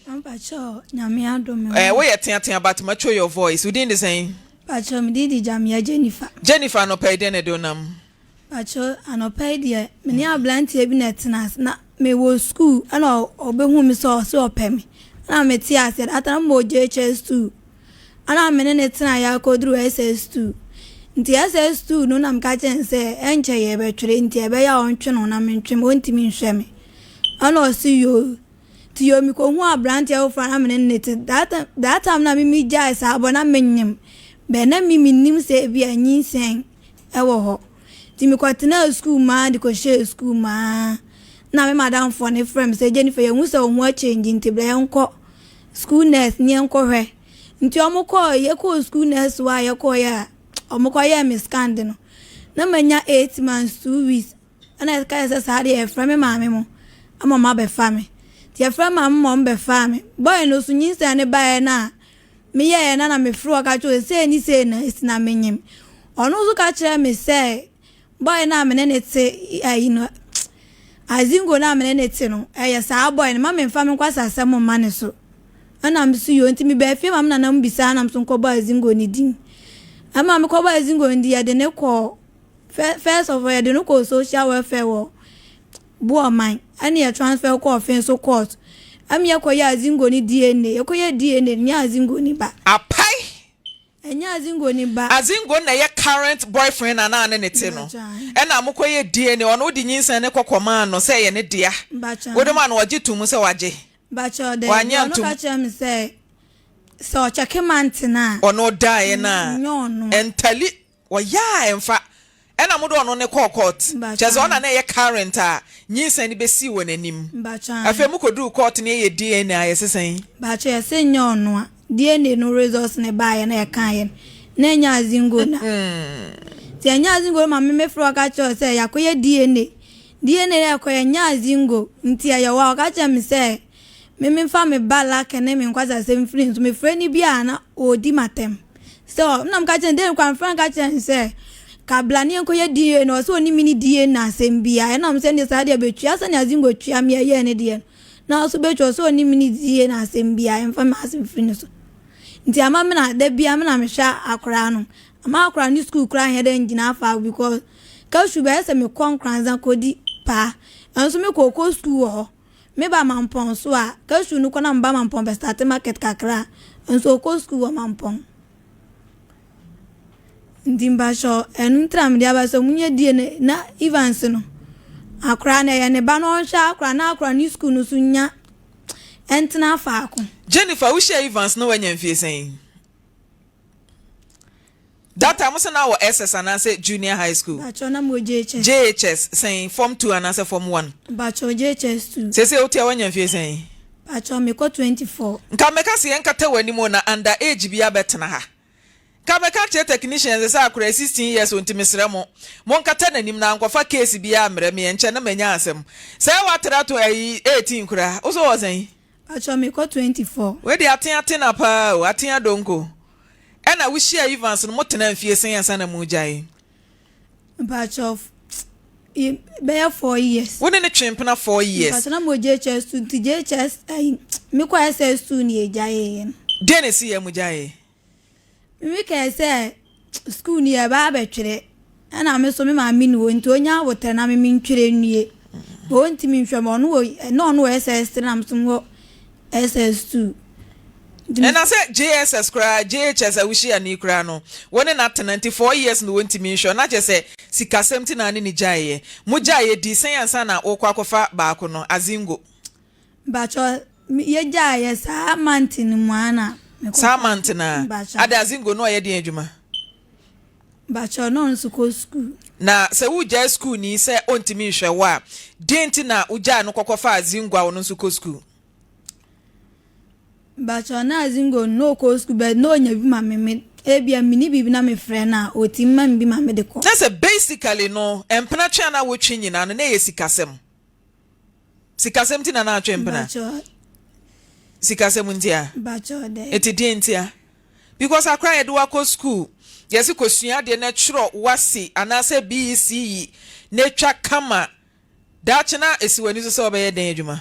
Mpakyɛw, Nyame adom me. Eh, woyɛ teatea but mature your voice. Wo din de sɛn? Mpakyɛw, me din de Gyamea Jennifer. Jennifer, anɔpa yi dɛn na ɛde wo nam? Mpakyɛw, anɔpa yi deɛ, me ne abranteɛ bi na ɛtena ase. Na mewɔ school ɛna ɔbɛhu me sɛ ɔse ɔpɛ me. Ɛna mete aseɛ, that time na mewɔ JHS 2. Ɛna me ne no tenaeɛ akɔduru SS2. Nti SS2 no na meka kyerɛ no sɛ ɛnkyɛ yɛbɛtwere nti ɛbɛyɛ a ɔntwe ne ho na mentwe me, ɔntumi nhwɛ me. Ɛna ɔse yoo. Nti yoo mekɔhuu aberanteɛ foforɔ a na me ne no te. That time, that time na me megyae saa bɔ na menyem. But na me mennim sɛ ebi a nyinsɛn ɛwɔ hɔ. Nti mekɔtenaa sukuu mu ara de kɔhyɛɛ sukuu mu ara. Na me madamfoɔ no frɛ me sɛ Jennifer yɛhu sɛ wo ho akyɛngye nti bra yɛnkɔ school nurse ne yɛnkɔhwɛ. Nti ɔmo kɔɔ, yɛkɔɔ school nurse hɔ a yɛkɔɔeɛ a ɔmo kɔyɛɛ me scan de no, na manya 8 months 2 weeks. Ɛna ɛka yɛ sɛ saa deɛ yɛfrɛ me maame mo ama ɔmo abɛfa me. Nti yɛfrɛ maame ma ɔmo bɛfaa me. Boy no so nyinsɛn no baeɛ no a meyɛɛ na na mefrɛ hɔ ka kyerɛ sei ne sei na esi na menyim. Ɔno nso ka kyerɛ me sɛ boy no a me ne ne te ayi no, Azingo no a me ne ne te no, ɛyɛ saa boy no ma memfa me nkwasasɛm mma ne so. Ɛna me so yoo, nti mebaa fie ma me nana mu bisaa na me so nkɔbɔ Azingo ne din. Ɛma mekɔbɔ Azingo no din, yɛde ne kɔɔ first of all yɛde no kɔɔ social welfare wɔ Boaman, ɛne yɛ transfer kɔɔ Finso court. Ɛmi yɛkɔyɛ Azingo ne DNA, yɛkɔyɛ DNA no, nyɛ Azingo ne ba. Apae. Ɛnyɛ Azingo ne ba. Azingo na ɛyɛ current boyfriend anaa ne ne te no? Ɛna mokɔyɛ DNA, ɔno wode nyinsɛn ne kɔkɔmaa no sɛ ɛyɛ ne dea? Wode ma no, ɔgye to mu sɛ wagye? Bakyɛ, dɛ ɔno ka kyerɛ me sɛ ɔkyɛke mante no a, ɔno daeɛ no a nyɛ ɔno. Ɛntali ɔyɛ a ɛmfa. Ɛna mode ɔno ne kɔɔ court, kyerɛ sɛ ɔna na ɛyɛ current a nyinsɛn no bɛsii wɔ n'anim. Afei mokɔduruu court no yɛyɛ DNA a, yɛse sɛn? Bakyɛ, yɛse nyɛ ɔno a. DNA no results ne baeɛ na yɛkaeɛ no na ɛnyɛ Azingo na nti ɛnyɛ Azingo no ma me mefrɛ ɔka kyerɛ sɛ yɛakɔyɛ DNA. DNA no yɛkɔyɛ nyɛ Azingo nti ɛyɛ wɔ a ɔka kyerɛ me sɛ me memfa me ba luck ne me nkwasasɛm mfiri nso mefrɛ no bi a na ɔredi m'atɛm sɛ na meka kyerɛ no dɛn kwan mefrɛ no ka kyerɛ no sɛ kabla ne yɛnkɔyɛ DNA no, ɔsɛ ɔne me ne DNA asɛm biara. Ɛnam sɛ ne saa deɛ bɛtua sɛnea Azingo tua me ɛyɛɛ ne deɛ no na ɔso bɛtwa, ɔsɛ ɔne me ne DNA asɛm biara, ɛmfa me asɛm firi no so. Nti ama me na da bia me na mehwɛ akwaraa no, ama akwaraa ne school koraa nyɛ dɛ ngyina afa because kasu bɛyɛ sɛ mekɔ Nkranza kɔdi paa, ɛnso mekɔ kɔ school wɔ hɔ. Meba Mampɔn so a, kasu no kɔ na meba Mampɔn bɛ start market kakra, nso ɔkɔ school wɔ Mampɔn. Nti mpakyɛw, ɛno nti na mede aba sɛ munyɛ DNA na Evans no, akwaraa no ɛyɛ ne ba na ɔnhwɛ akwaraa na akwaraa ne school no so nya ɛntena faako. Jennifer, wohyia Evans na wanya mfie sɛn? That time sɛ na wɔ SS anaasɛ junior high school? Mpakyɛw, na mo JHS. JHS sɛn, form 2 anaasɛ form 1? Mpakyɛw, JHS 2. Sɛsɛ wote a wanya mfie sɛn? Mpakyɛw, mekɔ 24. Nka mɛka sɛ yɛnkata w'anim o na under age bi abɛtena ha. Nka mɛka kyerɛ technicians sɛ akora 16 years o, nti mesrɛ mo, monkata n'anim na ankɔfa case biara mmerɛ me ɛnkyɛ na manya asɛm. Sɛ woatra to ayi 18 koraa, wo so wɔ sɛn? Mpakyɛw, mekɔ 24. Wei de ate ate na paa o, ate adonko. Ɛna wohyia Evans no, motena mfie sɛn ansa na mu gyae? Mpakyɛw, bɛyɛ 4 years. Wo ne ne twe mpena 4 years? Mpakyɛw, na mo JHS 2 nti JHS ayi mekɔ SS 2 ne yɛgyaeɛ no. Deɛ na ɛsi yɛ mu gyae? Me kɛɛ sɛ school ni yɛba abɛtwerɛ, ɛna me so me maame ni hɔ nti onya abotire na me mentwerɛ nwie. Ɔntumi nhwɛ me, ɔno wɔ na ɔno wɔ SS 3 na me so wɔ SS 2. Ɛna sɛ JSS koraa, JHS a wohyia ni koraa no, wo ne no atena nti 4 years na wɔntumi nhwɛ, na kyerɛ sɛ sikasɛm ti na ne ne gyaeɛ. Mo gyaeɛ di sɛn ansa na wokɔ akɔfa baako no, Azingo? Mpakyɛw, yɛgyaeɛ saa month no mu ara na mekɔ. Saa month na ade Azingo no ɔyɛ deɛn adwuma? Mpakyɛw, na ɔno nso kɔ school. Na sɛ wogyae school ni sɛ ɔntumi nhwɛ wo a, deɛn nti na wogyae no kɔkɔfa Azingo a ɔno nso kɔ school? Mpakyɛw, na Azingo no na ɔkɔ school but na ɔnya bi ma me, ebia mini biribi na mefrɛ no a, ɔtumi ma me bi ma me de kɔ. Na sɛ basically no, mpena twe a na wotwe nyinaa no na ɛyɛ sikasɛm. Sikasɛm ti na na atwe mpena? Sikasɛm nti a? Mpakyɛw, dɛ. Eti deɛ nti a? Because akora yɛde wakɔ school, yɛsi kɔsua adeɛ na twerɛ WASSCE anaasɛ BECE na etwa kama, daakye na esi w'ani so sɛ ɔbɛyɛ den adwuma?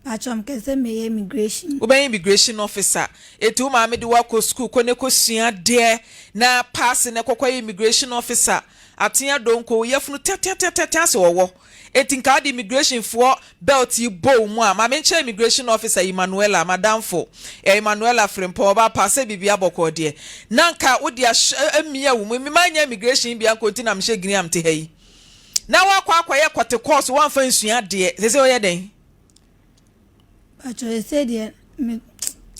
Pakyɛ mekɛ sɛ mɛyɛ immigration. Wobɛyɛ immigration officer. Eti wo maame de wo akɔ sukuu kɔ ne kɔ sua adeɛ na paase na kɔkɔ yɛ immigration officer. Atea donko wo yafunu teateateatea sɛ ɔwɔ. Eti nka wode immigration foɔ belt yi bɔ wo mu a, ma menkyerɛ immigration officer Emmanuella, madamfo, eh, Emmanuella Frimpong, ɔbaa paa sɛ biribi abɔkɔɔ deɛ. Na nka wode ahyɛ amia wo mu. Me manyɛ immigration bi anko nti na mehyɛ green a mete ha yi. Na woakɔ akɔyɛ kɔte course woamfa nsua adeɛ. Sese woyɛ dɛn? Pakyɛ sese deɛ me.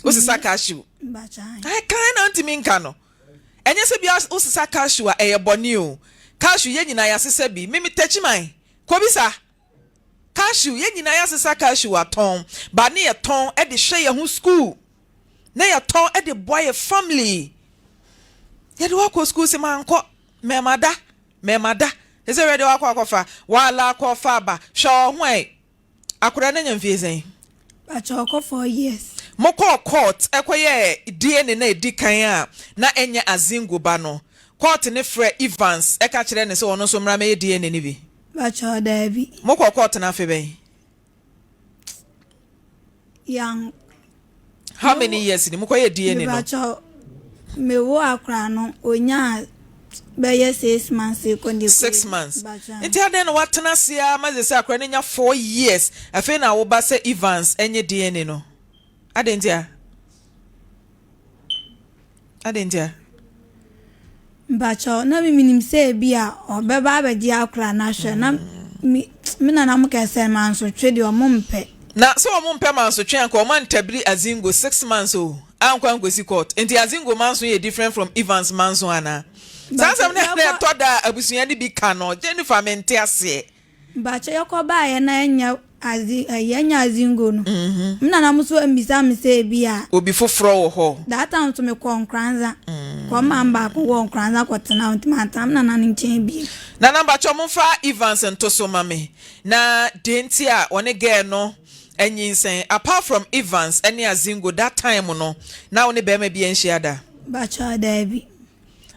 Wosesa cashew. Mpakyɛ. Kan na ntumi nka no. Ɛnyɛ sɛ bia wosesa cashew a ɛyɛ bɔne o. Cashew yɛn nyinaa yɛasesa bi. Me me takyiman. Kobisa. Cashew yɛn nyinaa yɛasesa cashew atɔn. Ba ne yɛtɔn de hwɛ yɛn ho school. Na yɛtɔn de boa yɛ family. Yɛde wakɔ school sɛ mankɔ. Mɛma da. Mɛma da. Ɛsɛ wɛ de wakɔ akɔfa. Wala akɔfa aba. Hwɛ ɔho ɛ. Akwadaa no anya mfie sɛn? Pakyɛ ɔkɔ 4 years. Mokɔɔ court ɛkɔyɛɛ DNA na edi kan a na ɛnyɛ Azingo ba no. Court ne frɛ Evans ɛka kyerɛ ne sɛ ɔno nso mmra mɛyɛ DNA no bi. Pakyɛ daabi. Mokɔɔ court no afe bɛn? Yan. How many years ni mokɔyɛ DNA no? Mepakyɛ mewo akwadaa no onyaa bɛyɛ 6 months kɔ ne 6 months. Nti adɛn na watena ase a ma sɛ akwadaa no nya 4 years afei na woba sɛ Evans ɛnyɛ DNA no? Adɛn nti a? Adɛn nti a? Mpakyɛ na menim sɛ bi a ɔbɛba abɛgye akwadaa no ahwɛ na me me nana mo kɛsɛ mansotwe deɛ ɔmo mpɛ. Na sɛ ɔmo mpɛ mansotwe anka ɔmo antabiri Azingo 6 months o ankɔ ankosi court. Nti Azingo manso yɛ different from Evans manso ana? Saa asɛm no na ɛtɔ da a abusua no bi ka no Jennifer mente aseɛ. Mpakyɛ yɛkɔ baeɛ na ɛnyɛ azi ɛyɛ ɛnyɛ Azingo no. Me nana mo so mbisa me sɛ bi a. Obi foforɔ wɔ hɔ. That time nso mekɔ Nkranza. Kɔ maa baako wɔ Nkranza kɔtena hɔ nti mantena me nana no nkyɛn bio. Nana mpakyɛ momfa Evans nto so ma me na deɛ nti a ɔne girl no anyinsɛn apart from Evans ne Azingo that time no na wo ne bɛrima bi anhyia da? Mpakyɛ daabi.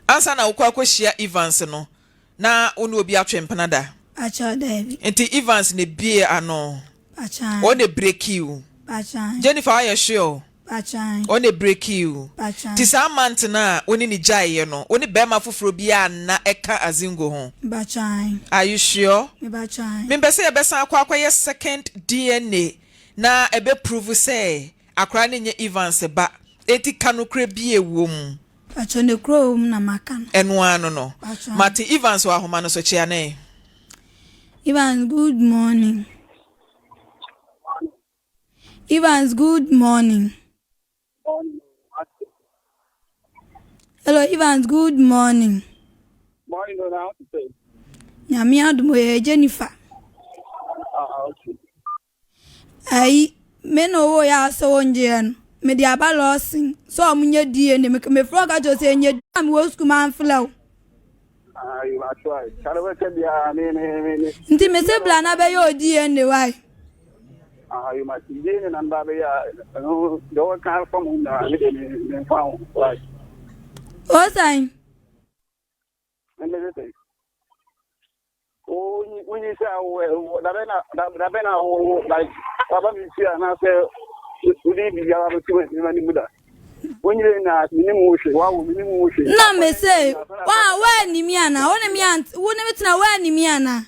Ansa na wokɔ akɔhyia Evans no na wo ne obi atwe mpena da? Mpakyɛ daabi. Nti Evans na ebie ano. Mpakyɛ. Ɔno na breaki wo. Mpakyɛ. Jennifer ayɛ sure? Mpakyɛ. Ɔno na breaki wo. Mpakyɛ. Ti saa month no a wo ne ne gyaeɛ no wo ne bɛrima foforɔ bi anna ɛka Azingo ho? Mpakyɛ. Are you sure? Mpakyɛ. Mempɛ sɛ yɛbɛsan akɔ akɔyɛ second DNA na ɛbɛ prove sɛ akwaraa no nyɛ Evans ba. Eti ka nokorɛ bi ɛwɔ mu. Mpakyɛ ne kuro wɔ mu na maka no. Ɛno ara no. Mpakyɛ. Mate Evans wɔ ahoma no so kyea ne. Evans, good morning. Evans, good morning. Hello, Evans, good morning. Morning, no, how to say? Nyame adom oyɛ Jennifer. Ah, okay. Ayi, me na owó yɛ asɛ wɔngyeɛ no. Mede aba lɔɔsen sɛ ɔmo nyɛ DNA. Mefrɛ ɔka kyerɛ sɛ ɛnyɛ a mewɔ sukuu mamfrɛ wo. Ah, you are right. Kare bɛ bia me me me me. Nti me se bla na bɛyɛ o DNA wae. Ah, you must be ne nan ba bɛ ya. No, de o kan fa mu na me de me me fa ho. Right. O san. Me me say. O ni sɛ wo da bɛ na da bɛ na wo like baba mi fi ana sɛ wo di biribiara bɛ ti wɔ ni mu da. Wonyere na me ne mu hwe, wa wo me ne mu hwe. Na me se wa wa ni mi ana wo ne mi ant wo ne me tena wa ni mi ana.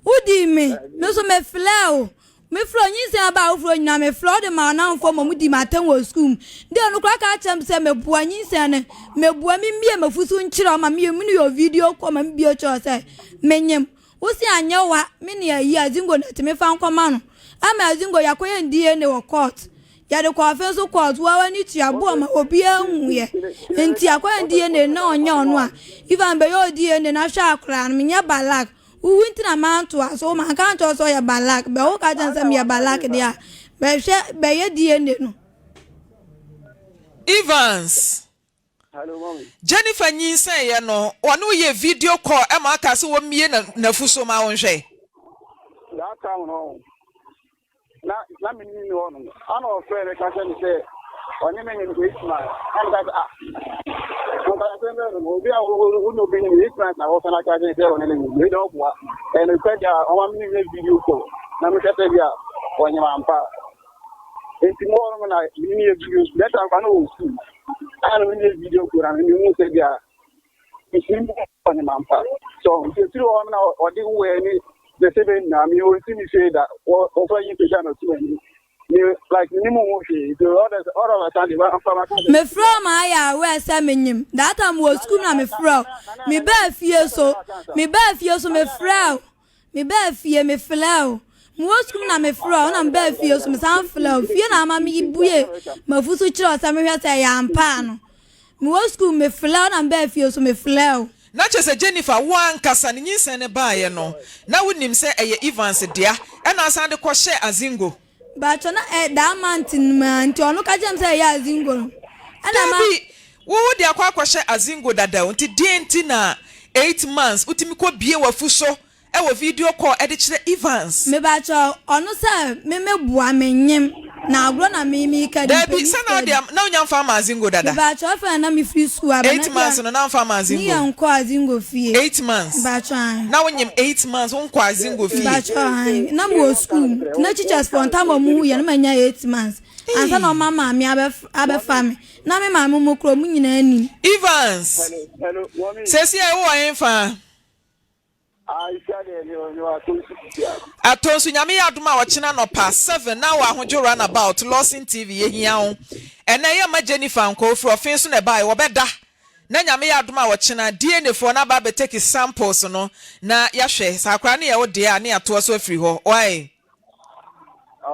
Wo di me me so me flɛ o. Me flɛ nyinsɛn aba a wofrɛ nyinaa me flɛ wo de ma anamfo ma mu di ma atɛn wɔ sukuu mu. De ɔno koraa ka kyerɛ me sɛ meboa nyinsɛn no meboa me mbie mafu so nkyerɛ ma me me no yɛ video call ma me bio kyerɛ sɛ menyim. Wo se anyɛ wa me ne ayi Azingo na tumi fa nkɔma no. Ama Azingo yɛakɔyɛ DNA wɔ court. Yɛde kɔ afe nso court wa w'ani tua boɔ ma obiara hu yɛ. Nti akɔyɛ DNA na ɔnyɛ ɔno a Ivan bɛyɛ o DNA na hwɛ akwaraa no menyɛ balak. Wowu nti na mantoa so manka nkyerɛ sɛ ɔyɛ balak bɛ wo ka kyerɛ sɛ meyɛ balak deɛ a bɛhwɛ bɛyɛ DNA no. Evans. Hello, mommy. Jennifer nyinsɛn no ɔne wo yɛ video call ɛma aka sɛ wɔmmie n'afu so ma wo nhwɛ. That time no. Na me ni hɔ no. Ana ɔfrɛ me ka kyerɛ me sɛ ɔne me nyim 8 months. Ana ka sɛ ah. Nka sɛ mbɛ no obi a wo no bi nyim 8 months na wɔfɛ na ka kyerɛ sɛ ɔne ne nyim. Wei dɛ ɔboa. Ɛno kura deɛ ɔma me nyɛ video call. Na mehwɛ sɛ bi a ɔnyim ampa. Nti mo hɔ nom na me ne yɛ video that time kwa na ɔwɔ school. Ana me ne yɛ video call na me hu sɛ bia nti mo ɔne mampa. So nti efiri hɔ na ɔde wɛ ne na sɛ bɛ nyinaa me ɔnsi me fie da wɔfa yi pagya na ɔsi m'anim. Me like me mu ho hwee. Nti all the all of a sudden wɔmfa ma ka sɛ Mefrɛ wo ma ayɛ aware sɛ menyim. That time wɔ school na mefrɛ wo. Mebaa fie so, mebaa fie so mefrɛ wo. Mebaa fie mefrɛ wo. Mewɔ sukuu mu na mefrɛ wo na mebaa fie so mesan frɛ wo. Fie na ama mebue m'afu so kyerɛ wo sɛ mehwɛ sɛ ɛyɛ ampa a no. Mewɔ sukuu mefrɛ wo na mebaa fie so mefrɛ wo. Na kyerɛ sɛ Jennifer, wo ankasa ne nyinsɛn no baeɛ no, na wonim sɛ ɛyɛ Evans dea, ɛna asan de kɔhyɛɛ Azingo. Bakyɛ na ɛ that month no mu ara nti ɔno ka kyerɛ me sɛ ɛyɛ Azingo no. Ɛna ma. Dabi, wo wode akɔ akɔhyɛ Azingo dada o, nti deɛn nti na 8 months wotumi kɔ bue w'afu so wɔ video call de kyerɛ Evans? Mebakyɛ ɔno sɛ me me boa me nyem na agorɔ na me me ka di Dabi, mpɛ sɛ me na sika wode di. ama, na wonya mfa ama Azingo dada? Mebakyɛ ɔfɛ na me firi school aba na 8 months bia no na womfa ama ne Azingo? yɛ nkɔ Azingo fie. 8 months Mebakyɛ ae. na wonyem 8 months wonkɔ Azingo fie? Mebakyɛ ae na me wɔ school mu na teachers foɔ ntam a ɔmo hu yɛ no ma nya 8 months ansa na Ei. ɔma maame abɛf abɛfa me na me maame mo kora ɔmo nyinaa nim. Evans, Hello, hello, mommy. seesei a wowɔ hefa? Atɔ nso Nyame yɛ adom a ɔkyena anɔpa 7 na wɔ Ahodwo Runabout, Lawson TV, yɛhia wo. Ɛnɛ yɛmma Jennifer nkɔ, ɔfiri ɔfe so na ɛbaeɛ, wɔbɛda. Na Nyame yɛ adom a ɔkyena DNA foɔ no aba abɛtake samples no na yɛahwɛ sɛ akwadaa no yɛ wo deɛ a ne yɛatoa so afiri hɔ. Wai?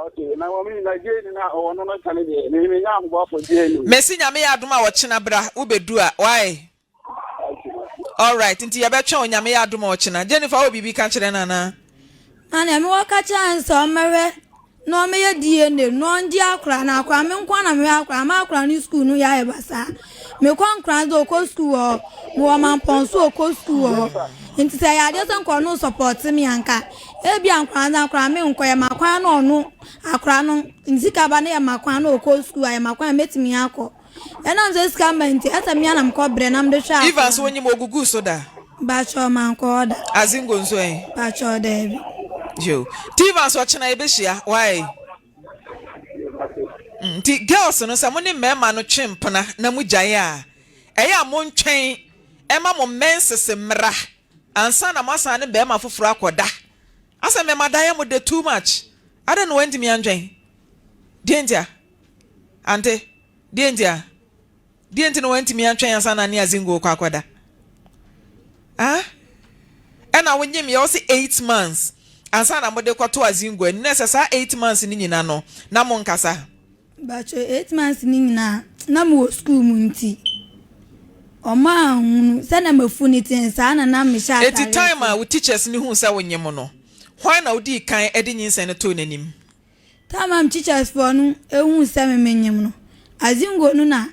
Okay, na wɔn na DNA na ɔwɔ no no kane deɛ, me me nya ahobɔfo DNA. Mesi Nyame yɛ adom a ɔkyena bra, wobɛdu a, wai? Alright, nti yɛbɛtwɛn wo Nyame yɛ adom a ɔkyena. Jennifer, wɔ biribi ka kyerɛ no anaa? Na nea mewɔ ka kyerɛ no sɛ ɔmmɛhwɛ na ɔmmɛyɛ DNA na ɔngye akora na akora me nko na mehwɛ akora ma akora no sukuu no yɛ ayɛ basaa. Mekɔ nkora nso ɔkɔ sukuu wɔ hɔ. Mewɔ mampɔn so ɔkɔ sukuu wɔ hɔ. Nti sɛ ɛyɛ adeɛ sɛ nka ɔno support me anka ebi a nkora nso akora me nkɔ yɛ ma kwan na ɔno akora no ne sika ba no yɛ ma kwan na ɔkɔ sukuu a yɛ ma kwan a mɛtumi akɔ. Ɛnam sɛ sika mma nti ɛsɛ me ara na mekɔ brɛ na mede hwɛ Evans akora no. wonyim ogugu so da? Bakyɛ mankɔ hɔ da. Azingo nso ɛ? Bakyɛ daabi. Yo. Nti Evans ɔkyena yɛbɛhyia. Why? Nti girls no sɛ mo ne mmarima no twe mpena na mo gyae a, ɛyɛ a montwɛn ɛma mo menses mmra ansa na moasan ne barima foforɔ akɔda. Asɛ mmarima da yɛ mo dɛ too much. Adɛn na wantumi antwɛn? Deɛ nti a? Ante? Deɛ nti a? Deɛ nti na wantumi antwɛn ansa na ne Azingo kɔ akɔda? Ah? Ɛna wonyim yɛ ɔse 8 months ansa na mode kɔto Azingo ani na ɛsɛ saa 8 months no nyina no na mo nkasa. Bakyɛ 8 months ni nyinaa na mewɔ sukuu mu nti ɔmo ahunu sɛ na mafu ne ten saa na na mehyɛ Eti ataare time a wo teachers ne hu sɛ wonyim no, hwan na wodii kan de nyinsɛn no too n'anim? Time a teachers foɔ no ehu sɛ me menyim no, Azingo no na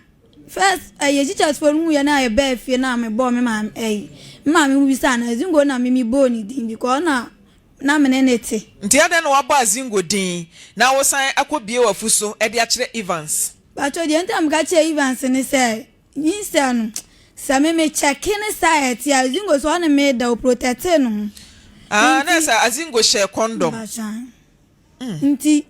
first ɛyɛ teachers foɔ no hu yɛ na yɛbɛɛ fie na mebɔɔ me maame ɛyi me maame mu bisa no Azingo na me me bɔɔ ne din because na na me ne ne te. Nti adɛn na wabɔ Azingo din na wosan akɔbie w'afu so de akyerɛ Evans? Bakyɛ deɛ nti a meka kyerɛ Evans ne sɛ nyinsɛn no sɛ me me kyɛke ne saa ɛte a Azingo sɛ ɔne me da o protect no ho. Ah, na sɛ Azingo hyɛ condom. Bakyɛ nti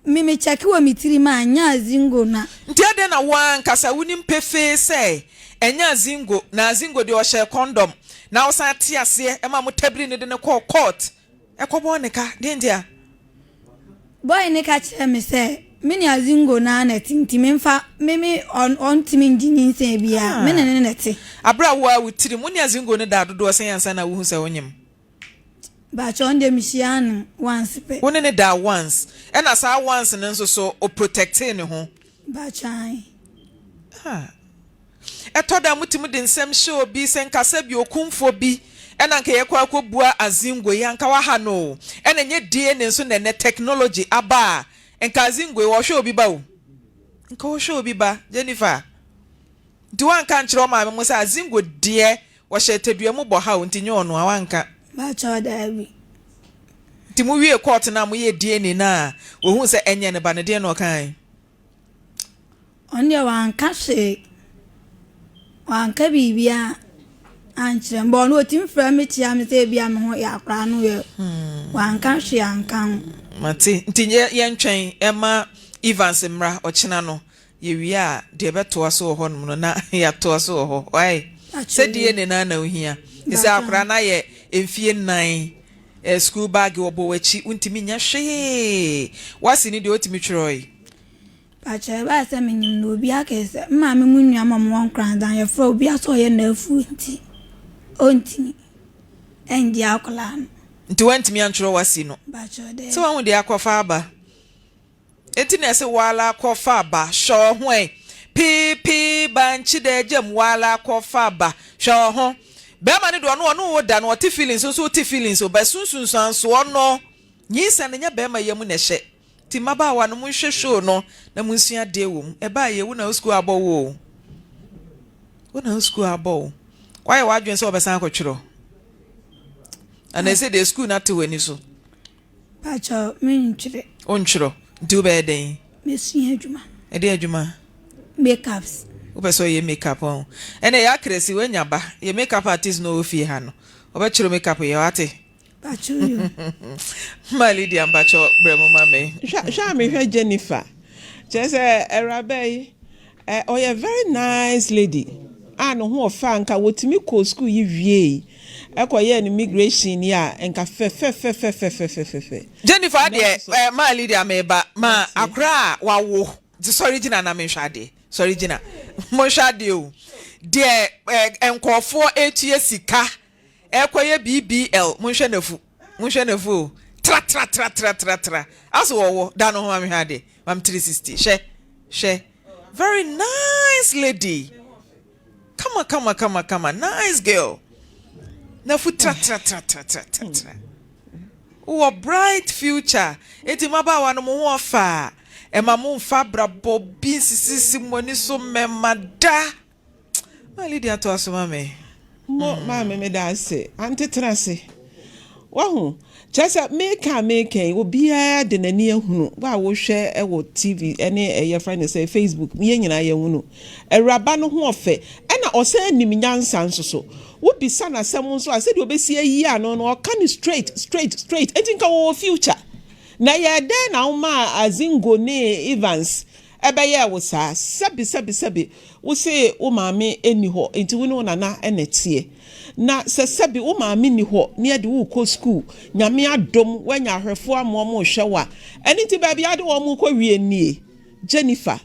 me me kyɛke wɔ me tirim a nyɛ Azingo na. Nti adɛn na wo ankasa wonim pefee sɛ ɛnyɛ Azingo na Azingo deɛ ɔhyɛ condom na wosan te aseɛ ɛma mo tabiri ne de ne kɔɔ court ɛkɔbɔɔ ne ka deɛ nti a? Boy ne ka kyerɛ me sɛ me ne Azingo naa na ɛte nti memfa me me ɔntumi ngye nyinsɛn biara me ne ne na ɛte. Abere a wo a wo tirim wo ne Azingo no da dodoɔ sɛn ansa na wohu sɛ wonyim? Bakyɛ ɔno deɛ mehyia no once pɛ. Wo ne ne da once ɛna saa once no nso so o protectee ne ho. Bakyɛ ae. Ah. Ɛtɔ da motumi de nsɛm hyɛ obi sɛ nkasa bi okumfoɔ bi ɛna nka yɛkɔ akɔbua Azingo yi anka waha no o ɛna nyɛ DNA nso na ɛnɛ technology aba a nka Azingo yi wɔhwɛ obi ba o nka wɔhwɛ obi ba Jennifer nti wanka nkyerɛ ɔmaame mo sɛ Azingo deɛ wɔhyɛ tadua mu bɔ ha o nti nyɛ ɔno a wanka. Bakyɛ daabi. Nti mo wie court na moyɛ DNA na wɔhu sɛ ɛnyɛ ne ba no deɛ na ɔkae? Ɔno deɛ wanka hwee. Wanka biribiara ankyerɛ me. But ɔno ɔtumi frɛ me kyia me sɛ ebia me ho yɛ akwaraa no yɛ. Wanka hwee anka ho. Mate. Nti yɛntwɛn ɛma. Evans mmra ɔkyena no yɛwie a deɛ ɛbɛtoa so wɔ hɔnom no na yɛatoa so wɔ hɔ. Wai? Sɛ DNA no ara na wohia. Te sɛ akwadaa no ayɛ mfie nnan, eh, school bag wɔbɔ w'akyi, wontumi nyɛ hwee. W'ase no deɛ wotumi twerɛe. Pakyɛ ɛbae sɛ menyim no obi akɛse sɛ me maame mu nua ma mowɔ Nkoranza yɛfrɛ obi a sɛ ɔyɛ n'afuo nti ɔntumi ɛngye akwadaa no. Nti woantumi antwerɛ w'ase no? Pakyɛ daabi. Sɛ wahu deɛ akɔfa aba. Enti na ɛse woara kɔ fa ba, hwɛ ɔho ɛ. Pii pii bankye dɛ gyam woara kɔ fa ba, hwɛ ɔho. Bɛɛma no deɛ ɔno ɔne wo da no ɔte feelings wo nso wote feelings o but sunsunsuansoɔ no nyinsɛn no nyɛ bɛɛma yamu na ɛhyɛ. Nti mmabaawa no monhwɛ show no na monsua adeɛ wɔ mu. Ɛbaa yie wo na wo sukuu abɔ wo o. Wo na wo sukuu abɔ wo. Woayɛ w'adwene sɛ wɔbɛsan akɔtwerɛ? Anaa ɛsɛ deɛ sukuu no ate w'ani so? Pakyɛw, mentwerɛ. Wontwerɛ? Nti wobɛyɛ dɛn? Mɛsua adwuma. Ɛdeɛn adwuma? Makeups. Wopɛ sɛ ɔyɛ makeup ɔn? Ɛnna ɛyɛ akrasi, woanya ba. Yɛ makeup artist na ɔwɔ fie ha no. Ɔbɛkyerɛ makeup yɛ, wate? Pakyɛw yo. Ma Lydia mpakyɛw brɛ mu ma me. Hwɛ hwɛ a mehwɛ Jennifer. Kyerɛ sɛ awuraba yi Ɛ ɔyɛ very nice lady a ne ho ɔfɛ a nka wɔtumi kɔɔ sukuu yi wiei ɛkɔ yɛɛ ne migration yi a nka fɛfɛfɛfɛfɛfɛfɛ. Jennifer adeɛ Nanso eh, maa Lydia meba ma mate. akora a wawo nti sɔre gyina na menhwɛ adeɛ sɔre gyina monhwɛ adeɛ o deɛ eh, nkurɔfoɔ ɛtua sika ɛkɔyɛ BBL monhwɛ nafu monhwɛ nafu o tratratratratratra aso wɔwɔ da no ho ma mehwɛ adeɛ mam 360 hwɛ hwɛ very nice lady kama kama kama kama nice girl nafu tratratratratratra wɔ bright future eti mmabaawa no mo ho ɔfa a ɛma mo nfa abrabɔ bi nsisisi mo ani so mɛma da Ma Lydia toa so ma me. Mo maame meda ase. Ante tena ase. Wahu? Kyerɛ sɛ meka a meka yi, obiara de n'ani ahunu. Wo a wohwɛ wɔ TV ne ɛyɛ frɛ no sɛ Facebook, yɛn nyinaa yɛhunu. Awuraba no ho ɔfɛ, ɛna ɔsan nim nyansa nso so. Wobisa no asɛm nso a, sɛdeɛ ɔbɛsi ayi ano no, ɔka no straight, straight, straight. Enti nka wɔwɔ future. Na ɛyɛɛ dɛn na womaa Azingo ne Evans ɛbɛyɛɛ wo saa? Sɛbi, sɛbi, sɛbi, Wo se wo maame nni hɔ nti wo ne wo nana na ɛteɛ. Na sɛ sɛbi wo maame nni hɔ na yɛde wo rekɔ sukuu, Nyame adom woanya ahwɛfoɔ ama wɔn rehwɛ wo a, ɛno nti baabi a wode wɔn rekɔ wie nie? Jennifer,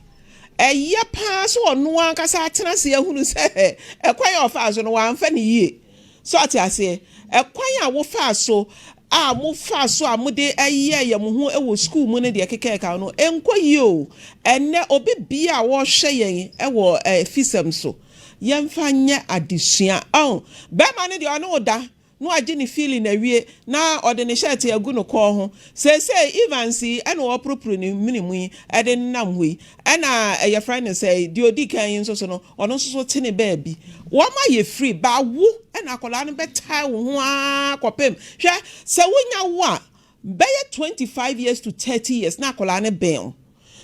Ɛyɛ paa sɛ ɔno ankasa atena ase ahunu sɛ ɛkwan a ɔfaa so no wamfa no yie. So ɔte aseɛ? Ɛkwan a wofaa so a mofaa so a mode yɛɛ mo ho wɔ sukuu mu ne deɛ ɛkeka ho no, ɛnkɔ yie o. Ɛnnɛ, obi biara a ɔrehwɛ yɛn wɔ afisɛm so, yɛmfa nyɛ adesua. Ɔho, bɛrima no deɛ ɔne wo da na wagye ne feeling awie na ɔde ne shirt agu no kɔn ho. Seesei Evans yi ɛna ɔreporoporo ne mene mu yi de nenam hɔ yi. Ɛna yɛfrɛ no sɛ deɛ ɔdi kan yi nso so no, ɔno nso so te ne baabi. Wɔn ayɛ free, but wo na akwadaa no bɛtae wo ho ara kɔpem. Hwɛ, sɛ wonya wo a, bɛyɛ 25 years to 30 years na akwadaa no bɛn wo.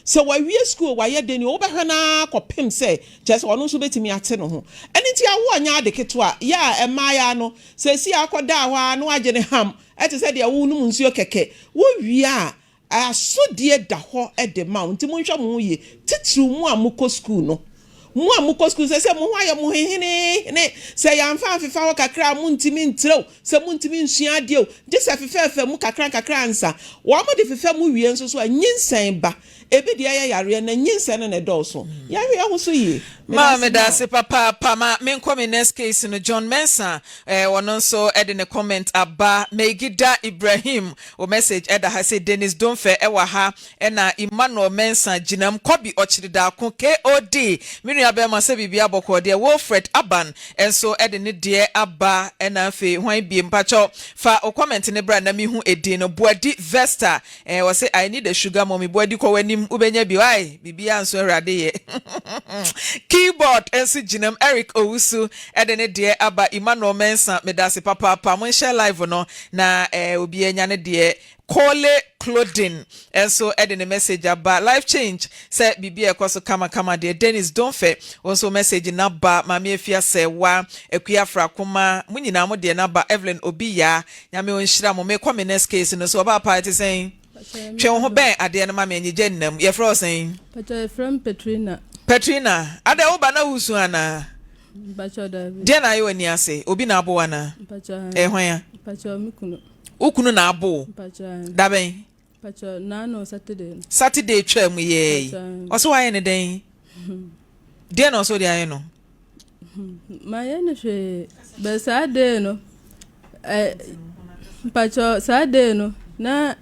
Sɛ wawie sukuu o, wayɛ dɛn o, wobɛhwɛ no ara kɔpem sɛ, kyerɛ sɛ ɔno nso bɛtumi ate ne ho. Ɛno nti awoɔ nyɛ ade ketewa. Yɛ a mmaayaa no, seesei akɔdaa hɔ ara na wagye ne ham te sɛ deɛ worenom nsuo kɛkɛ. Wowie a, Asodie da hɔ de ma wo, nti monhwɛ mo ho yie, titiriw mo a mokɔ sukuu no. Mo a mokɔ sukuu, seesei mo ho ayɛ mo heheneehene, sɛ yɛamfa amfefa hɔ kakra a, montumi ntrɛ o, sɛ montumi nsua adeɛ o, gye sɛ fefɛɛfɛ mu kakra nkakra ansa. Wɔde fefɛ mo wie nso so a, nyinsɛn ba. Ebi deɛ yɛ yareɛ, na nyinsɛn no na ɛdɔɔso. Yɛnhwɛ yɛn ho so yie. Meda Ma ase meda ma. ase papaapa ma menkɔ me next case no John Mensah eh, ɔno nso de ne comment aba Meigida Ibrahim Wo message ɛda ha sei Dennis Domfɛ ɛwɔ ha ɛna Emmanuel Mensah gyinam Kɔbi Ɔkyere-Daako KOD me nua bɛɛma sɛ biribiara bɔkɔɔ deɛ Wilfred Aban nso ɛde ne deɛ aba ɛna afei hwan biem mpakyɛw fa wo comment no bra na me hu edin no Boadi Vesta eh ɔse I need a sugar mommy Boadi kɔ w'anim wobɛnya bi wai biribiara nso Awurade yɛ Keyboard nso gyinam Eric Owusu ɛde ne deɛ aba Emmanuel Mensah medase papaapa monhyɛ live no Na eh obi anya ne deɛ. Kole Clothing nso de ne message aba. Life change sɛ biribi a ɛkɔ so kama kama deɛ. Dennis Donfɛ wo nso wo message no aba. Maame Afia Sɛwa, Akua Afrakoma, mo nyinaa mo deɛ no aba. Evelyn Obi Yaa, Nyame ɔnhyira mo. Mekɔ me next case no so. Ɔbaa paa ɛte sɛn? Twe wo ho bɛn adeɛ no ma me, annyegya nna mu. Yɛfrɛ wo sɛn? Mpakyɛw yɛfrɛ me Petrina. Petrina, adɛn wo ba na woresu anaa? Mpakyɛw daabi. Deɛn na ayɛ w'ani ase? Obi na abo wo anaa? Mpakyɛw aane. Ɛyɛ hwan a? Mpakyɛw me kunu. Wo kunu na abo wo? Mpakyɛw aane. Da bɛn? Mpakyɛw naano Saturday no. Saturday twaa mu yɛɛ yi. Mpakyɛw aane. Ɔse wayɛ no dɛn? Deɛn na ɔse wode ayɛ no? Mayɛ no hwee but saa day no ɛ mpakyɛw saa day no na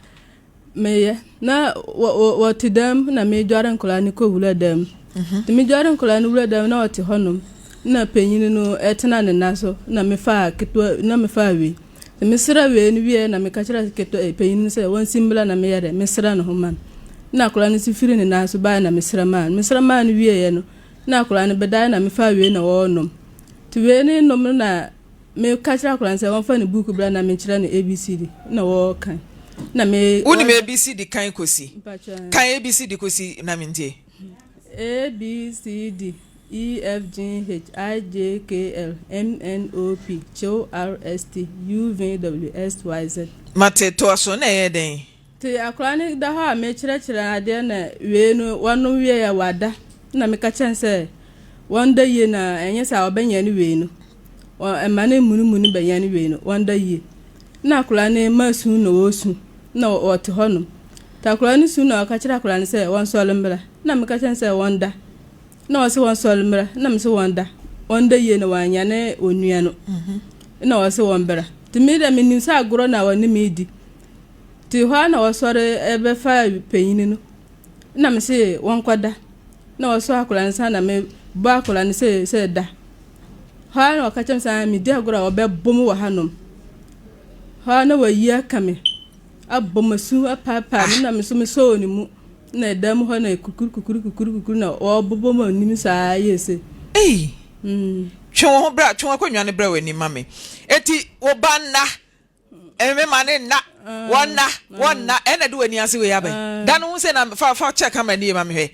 meyɛ na wɔ wɔ wɔte dan mu na medware nkwadaa no kɔ wura dan mu. Mhm. Nti medware nkwadaa no wura dan mu na wɔte hɔnom na panyin no ɛtena ne nan so na mefaa ketewa na mefaa wei. Nti mesrɛ wei no wieɛ na meka kyerɛ ketewa eh, panyin no sɛ wɔnsi mmra na meyɛ dɛ mesrɛ ne ho ma no. Na akwadaa no nso firi ne nan so baeɛ na mesrɛ maa no. Mesrɛ maa no wieɛ no na akwadaa no bɛdae na mefaa wei na ɔrenom. Nti wei ne nom no na meka kyerɛ akwadaa no sɛ wɔmfa ne book bra na menkyerɛ no ABCD na wɔrekan. Na me Wonim ABCD kan kɔsi? Kan ABCD kɔsi na mentie. A B C D E F G H I J K L M N O P Q R S T U V W X Y Z. Mate, toa so, na ɛyɛɛ dɛn? Nti akwadaa no da hɔ a mekyerɛkyerɛ no adeɛ na wei no wɔnom wieɛ a wada na meka kyerɛ no sɛ wɔnda yie na ɛnyɛ saa ɔbɛnyane wei no ɛma no mmunimuni bɛnyane wei no wɔnda yie na akwadaa no ma su na ɔresu na ɔte hɔnom nti akwadaa no su na ɔka kyerɛ akwadaa no sɛ wɔnsɔre mmra na meka kyerɛ no sɛ wɔnda na ɔse wɔnsɔre mmra na mese wɔnda wɔnda yie na wɔanyane onua no na ɔse wɔmbra nti me dɛ menim sɛ agorɔ na ɔne me di Nti hɔ ara na wɔsɔre bɛfaa panyin no na mese wɔnkɔda na wɔsɔ akwadaa no nsa na mebɔ akwadaa no sɛ sɛ da. Hɔ ara na wɔka kyerɛ me sɛ medi agorɔ a wɔbɛbɔ mu wɔ hanom. Hɔ ara na wɔayi aka me abɔ m'asu apaapaa me na me nso mesɔɔ ne mu na ɛda mu hɔ na kukuru kukuru kukuru kukuru na wɔbobɔ m'anim saa yɛ se. Ei! Twe wo ho bra, twe w'akonnwa no bra w'anim ma me. Enti wo ba nna Mema ne nna, wɔnna, wɔnna, ɛna de w'ani ase wei abɛn. Da no ho sɛ na fa fa kyɛ camera nie ma me hwɛ.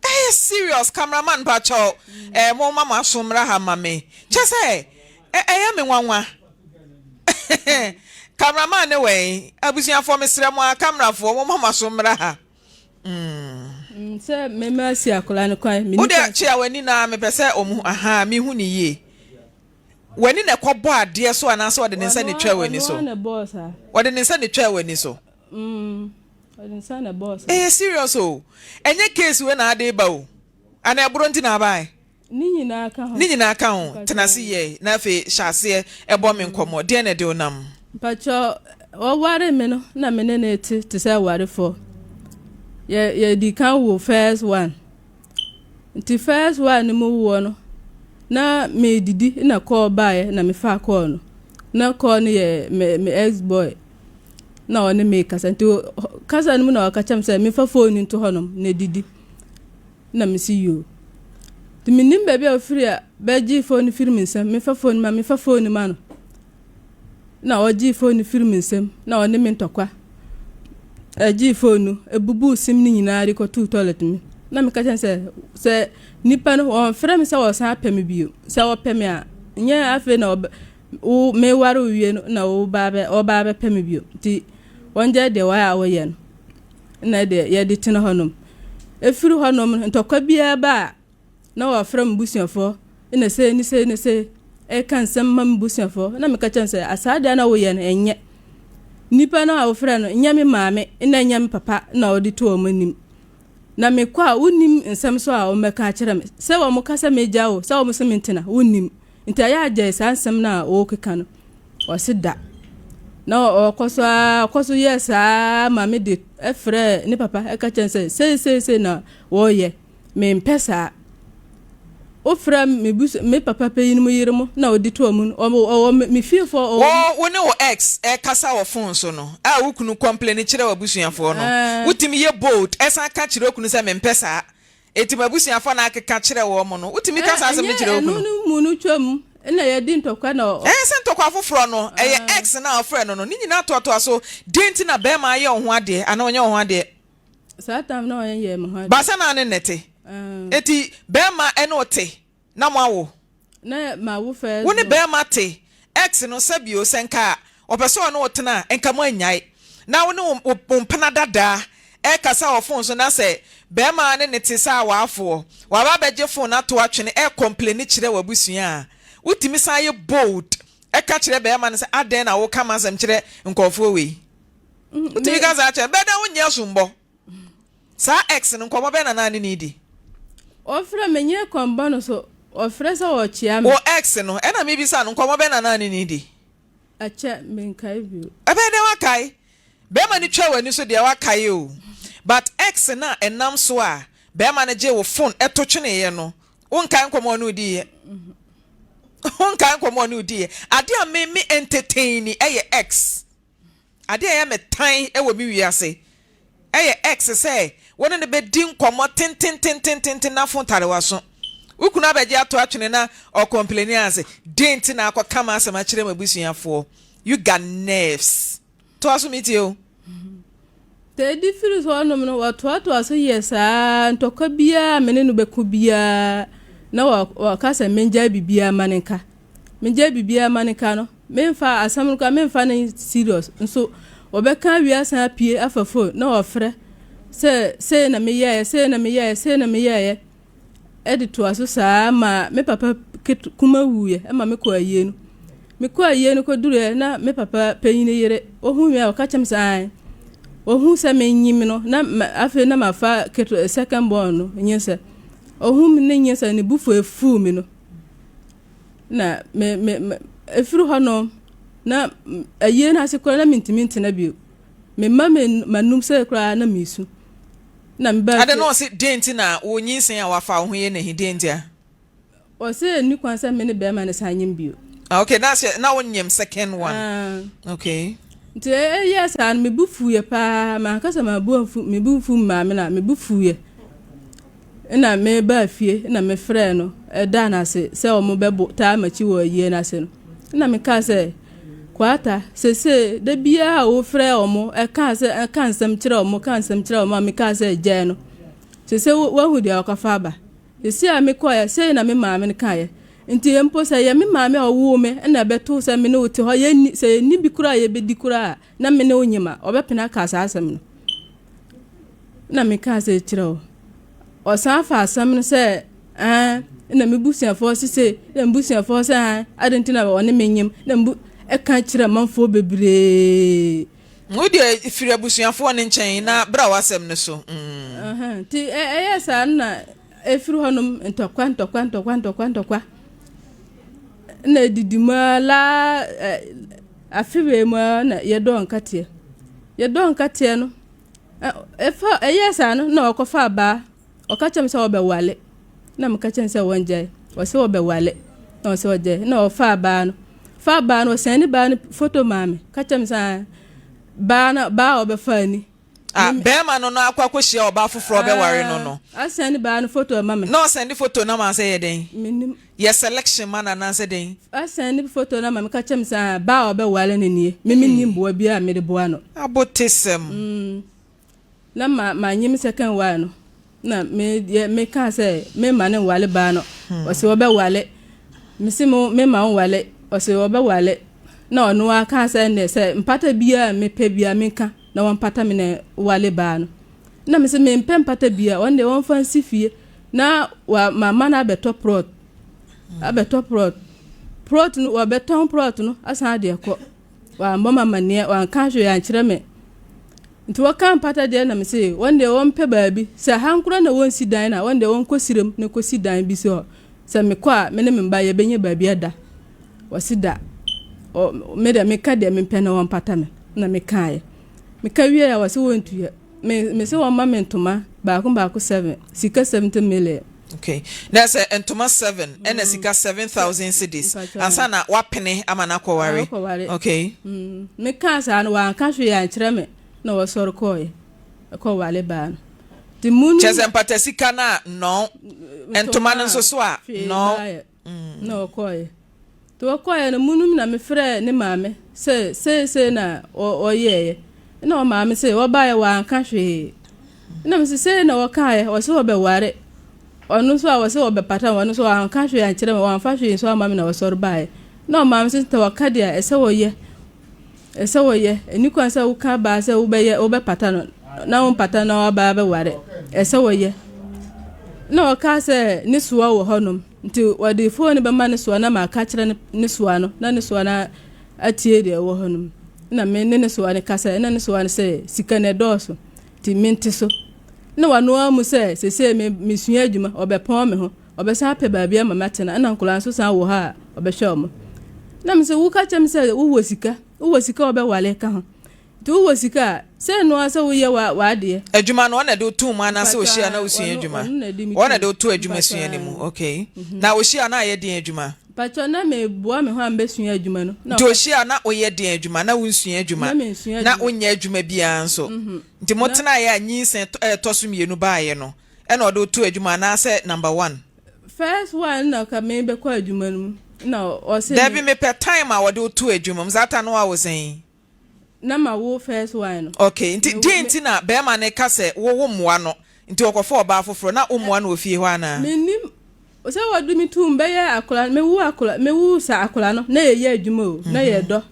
Ɛyɛ serious cameraman pa kyɛw. Ɛɛ mo ma mo aso mmra ha ma me. Kyɛ sɛ ɛyɛ me nwanwa. Cameraman ne wɛn. Abusuafoɔ mesrɛ mo a camerafoɔ mo ma mo aso mmra ha. Mm. Sɛ mema asi akwadaa no kwan. Wo deɛ kyea w'ani na mepɛ sɛ ɔmo aha mehu ne yie. W'ani na ɛkɔbɔ adeɛ so anaasɛ ɔde ne nsa na ɛtwaa w'ani so? Ɔde ne nsa na ɛtwaa w'ani so. Ɛyɛ serious o. Ɛnyɛ case wei na ade ba o. Ana ɛborɔ nti na abae? Ne nyinaa ka ho. Ne nyinaa ka ho. Tena ase yie na afei hyɛ aseɛ ɛbɔ me nkɔmmɔ. Deɛn na ɛde wo nam? Mpakyɛ wɔware me no na me ne no te te sɛ awarefoɔ. Yɛ yɛdi kan wo first one. Nti first one no mu woɔ no, na meredidi na call baeɛ na mefaa call no. Na call no yɛ me me ex boy na ɔne me kasa nti kasa no mu na ɔka kyerɛ me sɛ memfa phone no nto hɔnom na didi na mesi yoo. Nti menim baabi a ɔfiri a bɛgyee phone no firi me nsam mefa phone ma mefa phone no ma no. na ɔgyee fon no firii me nsam na ɔne me ntɔkwa. Ɛgyee fon no, ebubuu sim no nyinaa de kɔtoo toilet mu. Na meka kyerɛ no sɛ, sɛ nipa no wɔmfrɛ me sɛ wɔsan apɛ me bio. Sɛ wɔpɛ me a, nyɛ afei na wɔbɛ wo meware wo wie no na woba abɛ wɔba abɛpɛ me bio. Nti wɔngyae deɛ wɔayɛ a wɔyɛ no. Na deɛ yɛde tena hɔnom. Ɛfiri hɔnom no, ntɔkwa biara ba a, na wɔafrɛ me busuafoɔ na sei ne sei ne sei ɛka nsɛm ma me busuafoɔ na meka kyerɛ no sɛ asaa deɛ na woyɛ no ɛnyɛ nipa no a wofrɛ no nyɛ me maame na ɛnyɛ me papa na ɔde to wɔn anim na mekɔ a wonim nsɛm so a wɔbɛka akyerɛ me sɛ wɔn ka sɛ megya o sɛ wɔn sɛ mentena wonim nti ayɛ agyae saa nsɛm no a wɔkeka no ɔse da na ɔkɔ so ara ɔkɔ so yɛ saa ma me de ɛfrɛ ne papa ɛka kyerɛ no sɛ sei sei sei na wɔyɛ Mempɛ saa. Wofrɛ me bus me papa panyin mo yere mo na odi toa mu no, ɔwɔ ɔwɔ me fiefoɔ ɔwɔ. Wo wo ne wo ex ɛkasa wɔ phone so no a wo kunu complaini kyerɛ w'abusuafoɔ no, wotumi yɛ bold ɛsan ka kyerɛ okunu sɛ mempɛ saa, enti m'abusuafoɔ na akeka kyerɛ wɔn no, wotumi ka saa asɛm no kyerɛ wo Ɛnyɛ kunu? ɛno no mu no twam na yɛdi ntɔkwa na ɔ. Ɛɛ sɛ ntɔkwa foforɔ no, ɛyɛ ex no a ɔfrɛ no no, ne nyinaa toatoa so, deɛn nti na bɛɛma ayɛ wo ho adeɛ anaa ɔnyɛ wo ho adeɛ? Saa time na ɔyɛ yɛ me ho ade. Baasa na ne nɛ te. Eti bɛɛma ɛne wo te na mo awo. Na ma wo first. Wo ne bɛɛma te ex no sɛbio sɛ nka ɔpɛ sɛ ɔne wo tena a nka mo anyae. na wo ne wo mpena dadaa ɛrekasa wɔ fon so na sɛ bɛrima ne ne te sɛ awaafoɔ, waba abɛgye fon no ato atwene ɛrekɔmpleni kyerɛ w'abusua a, wotumi san yɛ bold ɛka kyerɛ bɛrima no sɛ adɛn na woka m'asɛm kyerɛ nkurɔfoɔ wei? Wotumi ka saa kyerɛ bɛɛ dɛ wonyɛ asombɔ. Saa ex no nkɔmmɔ bɛn na na ne ne di? Ɔfrɛ me nyɛ kɔmbɔ no so, ɔfrɛ sɛ ɔkyea me. Wo ex no, ɛna mebisa no, nkɔmmɔ bɛn na na ne ne di? Akyɛ, menkae bio. Ɛbɛyɛ dɛn woakae? Bɛrima no twaa w'ani so deɛ woakae o, but ex no a ɛnam so a bɛrima no gyee wo phone to tweneeɛ no, wonkae nkɔmmɔ a ɔne wo diiɛ? Wonkae nkɔmmɔ a ɔne wo diiɛ? Adeɛ a me me entertain yɛ ex. Ade a ɛyɛ me tan wɔ me wiase yɛ ex sɛ wo ne no bɛdi nkɔmmɔ tententententen na fon tare w'aso. Wo kunu abɛgye ato atwene na ɔcomplaini a sɛ den nti na akɔka m'asɛm akyerɛ m'abusuafoɔ. You got nerves. Toa so metie o. Teddy firi hɔnom no, wɔtoatoa so yɛɛ saa ara, ntɔkwa biara a me ne no bɛko biara, na wɔka sɛ mengyae biribiara ma no nka. Mengyae biribiara ma no nka no, memfa asɛm no koraa memfa no serious. Nso wɔbɛka awie asan apue afa phone na wɔfrɛ sɛ sei na meyɛeɛ, sei na meyɛeɛ, sei na meyɛeɛ. de toa so saa ara maa me papa ket kuma wuiɛ ma mekɔɔ ayie no. Mekɔɔ ayie no kɔduruiɛ na me papa panyin yere, ɔhu me a ɔka kyerɛ me sɛ ae, ɔhu sɛ menyim no na ma afei na mafa ketewa second born no nyinsɛ. Ɔhu me ne nyinsɛ ne bo fuu me no. Na me me me ɛfiri hɔ no na ayie no ase koraa na mentumi ntena bio. Mema me m'anum sɛ koraa na mesu. Na me baa Ade fie. na ɔse deɛn nti na wo nyinsɛn a wafa wo ho yɛ nahi deɛn nti a? Ɔse ɛnni kwan sɛ me ne bɛɛma no san nyem bio. Ah okay na sɛ na wo nyem second one. Ah. Okay. Nti ɛyɛɛ saa no me bo fuiɛ paa manka sɛ mabo amfu me bo mfu me maame no a me bo fuiɛ. Ɛna me baa fie na me frɛɛ no ɛdaa no ase sɛ wɔn bɛ bo taa m'akyi wɔ ayie no ase no. Ɛna me kaa sɛ Kwata sese da biara a wo frɛ wɔn ɛka sɛ ɛka nsɛm kyerɛ wɔn ka nsɛm kyerɛ wɔn a me kaa sɛ gyae no. Sese wahu deɛ ɔkɔfa aba. Sese a me kɔɛ sei na me maame no kaeɛ. Nti mpo sɛ yɛ me maame a ɔwoo me ɛna ɛbɛto sɛ me ne wo te hɔ yɛnni sɛ yɛnni bi koraa a yɛbɛdi koraa a na me ne wo nyem a ɔbɛpene aka saa asɛm no. Na mekaa sɛ kyerɛ wo. Ɔsan fa asɛm no sɛ ɛn na me busuafoɔ sese na me busuafoɔ sɛ ɛn adɛn nti na ɔne me nyem na me bu ɛka kyerɛ manfoɔ bebree. Wo deɛ firi abusuafoɔ no nkyɛn na bra w'asɛm no so. Mm. Nti ɛyɛ saa no na ɛfiri hɔnom ntɔkwa ntɔkwa ntɔkwa ntɔkwa ntɔkwa na ɛdidi mu ara laa afe wei mu ara na yɛdɔɔ nkateɛ. Yɛdɔɔ nkateɛ no Ɛfa ɛyɛɛ saa no na ɔkɔfaa baa. Ɔka kyerɛɛ me sɛ ɔbɛwale. Na meka kyerɛɛ no sɛ wɔngyae. Ɔsɛ ɔbɛwale. Na ɔsɛ ɔgyae. Na ɔfaa baa no. Faa baa no, ɔsɛne baa no foto maa me. Ka kyerɛɛ me sɛ ah, baa no baa a ɔbɛfaa ni. Ah, bɛrima no no akɔ akɔhyia ɔbaa foforɔ ɔbɛware no no. Asɛne baa no foto ama me. Na ɔsɛnde foto no ama sɛ yɛ dɛn? Menim. Yɛ selection ma no anaasɛ dɛn? Ɔsɛn ne foto no ama me ka kyerɛ me sɛ ah, ba a ɔbɛware no nie. Me menni mmoa biara a mede boa no. Abotesɛm. Mm. Na ma manye me second wife no. Na me yɛ me kaa sɛ me ma no nwale baa no. Hmm. Ɔse ɔbɛwale. Me se mo me ma nwale. Ɔse ɔbɛwale. Na ɔno ara kaa sɛ ɛnɛ sɛ mpata biara mepɛ biara menka na wɔmpata me na wale baa no. Na me se mempɛ mpata biara ɔno deɛ wɔmfa nsi fie. Na wa mama no abɛtɔ prɔt abɛtɔ prɔt prɔt no wɔbɛtɔn prɔt no asan de ɛkɔ wammɔ me amanneɛ wanka hwee ankyerɛ me nti wɔka mpata deɛ na me se wɔn deɛ wɔmpɛ baabi sɛ ha nkora na wɔnsi dan na wɔn deɛ wɔnkɔ sirem na kɔsi dan bi si hɔ sɛ mekɔ a me ne me mba yɛbɛnya baabi ada wɔsi da ɔ me deɛ meka deɛ mempɛ na wɔmpata me na mekaeɛ meka wie a wɔsi wɔntua Me me se wɔn ma me ntoma baako baako seven sika 70 million. Okay na sɛ ntoma seven ɛna mm. sika 7000 cedis ansa na wapene ama no akɔware. Akɔware. Okay. Mm. Me kaa saa no wanka hwee ankyerɛ me na wɔsɔre kɔɔɛ ɛkɔ wale baa no. Ti mu no. Kyɛ sɛ mpata sika no a nɔɔ ntoma no nso so a nɔɔ. Na ɔkɔɔɛ. Nti wɔkɔeɛ no, munum na mefrɛɛ ne maame sɛ seisei na ɔyɛeɛ. Ɛna ɔmaame se wɔbaeɛ wanka hwee. Ɛna mese sei na wɔkaeɛ, wɔse wɔbɛware. Ɔno nso a wɔse wɔbɛpata ɔno nso wanka hwee ankyerɛ me, wamfa hwee nso amma me na wɔsɔre baeɛ. Na ɔmaame se sɛ wɔka deɛ a ɛsɛ wɔyɛ. Ɛsɛ wɔyɛ. Ɛni kwan sɛ woka baa sɛ wobɛyɛ wobɛpata no na wompata na waba abɛware. Ɛsɛ wɔyɛ. Na ɔkaa sɛ ne soa wɔ hɔnom nti wɔde fon no bɛma ne soa na maka kyerɛ ne soa no na ne soa no atie deɛ ɛwɔ hɔnom. Na me ne ne soa no kasa na ne soa no sɛ sika no ɛdɔɔso nti mente so. Na wanoa mu sɛ sesei me mesua adwuma ɔbɛpɔn me ho. Ɔbɛsan apɛ baabi ama matena, ɛna nkwadaa nso san wɔ hɔ a ɔbɛhwɛ wɔn. Na me sɛ woka kyerɛ me sɛ wowɔ sika, wowɔ sika a ɔbɛwale ka ho. Nti wowɔ sika a, sɛ ɛno ara sɛ woyɛ w'adeɛ. Adwuma no, ɔno na ɛde wo too mu anaasɛ ɔhyia na wosua adwuma? Ɔno na ɛde wo too adwuma sua no mu, okay. Na ɔhyia na ayɛ deɛn adwuma? Mpakyɛw, na meboa me ho a mebɛsua adwuma no. Nti ɔhyia na woyɛ deɛn adwuma? Na wonsua adwuma? Na wonyɛ adwuma biara nso? Nti motenaeɛ a nyinsɛn ɛtɔ so mmienu baeɛ no, Ɛna ɔde wo too adwuma anaasɛ number one? First one na ka me bɛkɔ adwuma no mu na ɔse. Dabi mepɛ time a wɔde wo too adwuma mu saa ta no wawo sɛn? Na ma wo first one no. Okay nti deɛn nti na bɛɛma no ka sɛ wo wo mmoa no nti ɔkɔfa ɔbaa foforɔ na wo mmoa no wɔ fie hɔ anaa? Mennim sɛ wɔde me tum bɛyɛ akora me wo akora me wo sa akora no na yɛyɛ adwuma o na yɛdɔ.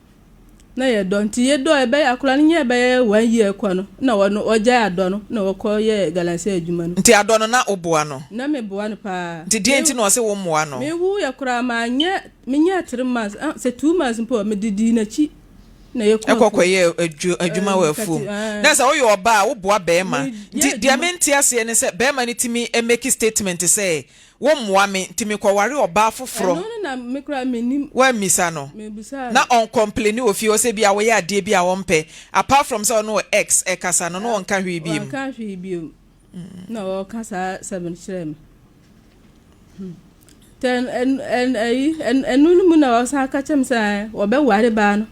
Na yɛdɔ nti yɛdɔ ɛbɛyɛ akwadaa no nyɛ bɛyɛ one year kɔ no na ɔno ɔgyae adɔ no na ɔkɔ yɛ galamsey adwuma no. Nti adɔ no na woboa no? Na me boa no paa. Nti deɛn nti na ɔse wo mmoa no? Me wo yɛ koraa ma nyɛ me nyɛɛ 3 months ah sɛ 2 months mpo a me de dii n'akyi na yɛ kɔ afuom. Ɛkɔ kɔ yɛ adwuma wɔ afuom. Na sɛ woyɛ ɔbaa a wo boa bɛɛma. Nti deɛ me nte aseɛ ne sɛ bɛɛma no tumi make statement sɛ Wo mmoa me nti me kɔ ware ɔbaa foforɔ. Ɛno no na me koraa me nim. Woammisa no? Me bisaa no. Na ɔncomplaini wɔ fie hɔ sɛ ebia woyɛ adeɛ bi a ɔmpɛ apart from sɛ ɔne wo ex ɛkasa no na ɔnka hwee biom? Wanka hwee biom. Na ɔka saa asɛm no kyerɛɛ me. Hmm. Tɛ ɛyi ɛno no mu na ɔsan ka kyerɛ me sɛ wɔbɛware baa no.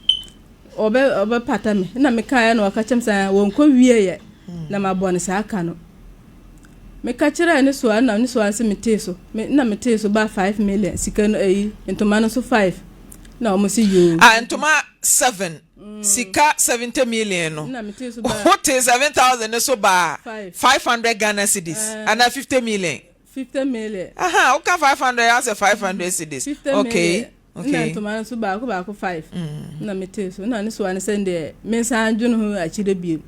Ɔbɛ ɔbɛpata me. Ɛna mekaeɛ na ɔka kyerɛ me sɛ wɔnkɔ wieɛ na mabɔ no saa ka no. Meka kyerɛɛ ne soa na ne soa nso metee so. Me na metee so ba 5 million sika no ayi ntoma no nso 5 na wɔn si yoo. Ah, ntoma 7 sika 70 million no. Na metee so ba. Wote 7,000 no so ba 500 Ghana cedis anaa 50 million. 50 million. Aha, woka 500 asɛ 500 cedis. 50 million. Na ntoma no nso baako baako 5 na metee so na ne soa no sɛ deɛ mensan dwene ho akyire bio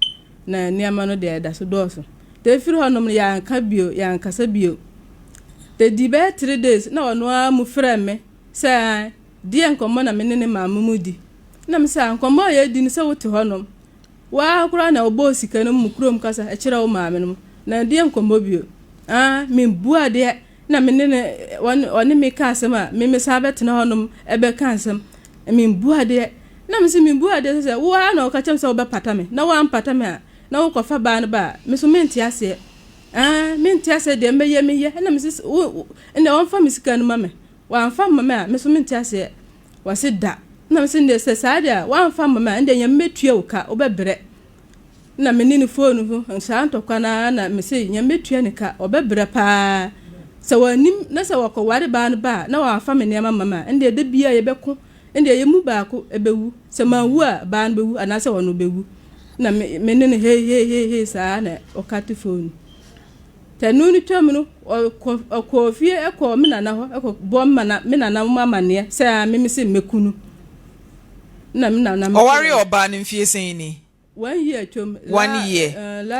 na nneɛma no deɛ ɛda so dɔɔso. Te efiri hɔnom no yɛanka bio, yɛankasa bio. Te di bɛyɛ 3 days na ɔno ara mu frɛ me sɛ deɛ nkɔmmɔ na me ne ne maame mu di. Na me sɛ nkɔmmɔ a yɛdi no sɛ wote hɔnom waa koraa na ɔbɔɔ sika no mu kurom kasa ɛkyerɛ wo maame no mu na deɛ nkɔmmɔ bio. Ah, membu adeɛ na me ne ne ɔne me ka asɛm a me me san bɛtena hɔnom ɛbɛka asɛm membu adeɛ na me sɛ membu adeɛ sɛ sɛ wo ara na ɔka kyɛm sɛ wobɛpata me na woampata me a na wokɔfa baa no ba a me so mente aseɛ. Ah, mente aseɛ deɛ mɛyɛ meyɛ ɛna me sɛ wo ɛnna wɔmfa me sika no ma me wɔamfa ma me a me so mente aseɛ. Wɔse da na me sɛ deɛ sɛ saa deɛ a wɔamfa ma me a ɛndeɛ Nyame bɛtua wo ka wobɛbrɛ. Na me ne no phone so saa ntɔkwa no ara na me se Nyame bɛtua ne ka ɔbɛbrɛ paa sɛ wɔanim na sɛ wɔkɔware baa no ba a na wɔamfa me nneɛma ma me a ɛndeɛ da biara yɛbɛko ɛndeɛ yɛn mu baako bɛwu sɛ manwu a baa no bɛwu anaasɛ ɔno bɛwu na me me ne no hei hei hei hei saa na ɔkate phone no ɛno no twam no ɔkɔ ɔkɔɔ fie ɛkɔɔ me nana hɔ ɛkɔ bɔ me nana me nana mu amaneɛ sɛ a me me se mɛku no na me nana Ɔware ɔbaa no mfie sɛn ni? One year twam. One year.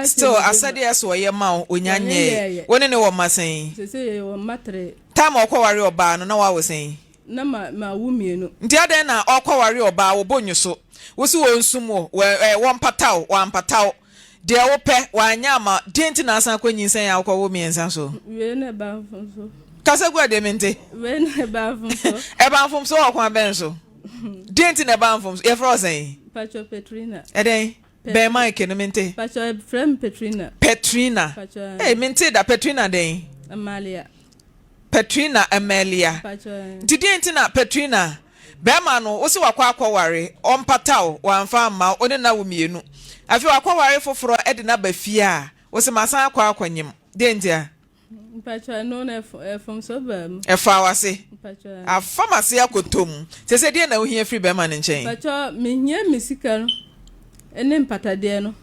Still asɛdeɛ ɛsɛ ɔyɛ ma wo onya nyɛɛ. Wo ne ne wɔ mma sɛn? Sese yɛ wɔ mma three. Time a ɔkɔware ɔbaa no na wawo sɛn? Na ma ma wo mmienu. Nti adɛn na ɔkɔware ɔbaa wo bo nyo so? Wo se wɔnsum wo, wɔ ɛɛ wɔmpata wo, wampata wo. Deɛ wopɛ wanyɛ ama wo. Deɛn nti na asan akɔ nyinsɛn a wokɔwo mmiɛnsa so? Wei na ɛba mfomso. Kasa gu adeɛ mente. Wei na ɛba mfomso. Ɛba mfomso wɔ kwan bɛn so? Deɛn nti na ɛba mfomso? Yɛfrɛ wo sɛn? Pacho Petrina. Ɛdɛn? Bɛn mic no mente. Pacho frɛ me Petrina. Petrina. Pacho. Hey, mente da Petrina dɛn? Amalia. Petrina Amalia. Pacho. Nti deɛn nti na Petrina bɛrima no wo se wakɔ akɔware ɔmpata wo wamfa amma wo ne na wo mmienu afei wakɔware foforɔ de no aba fie a wo se masan akɔ akɔnyem deɛn nti a? Mpacho ɛno no ɛfomso baa mu. Ɛfaa w'ase. Mpacho. Afa m'ase akɔtɔ mu. Sese deɛ na wohia firi bɛrima no nkyɛn? Mpacho mehia me sika no ne mpatadeɛ no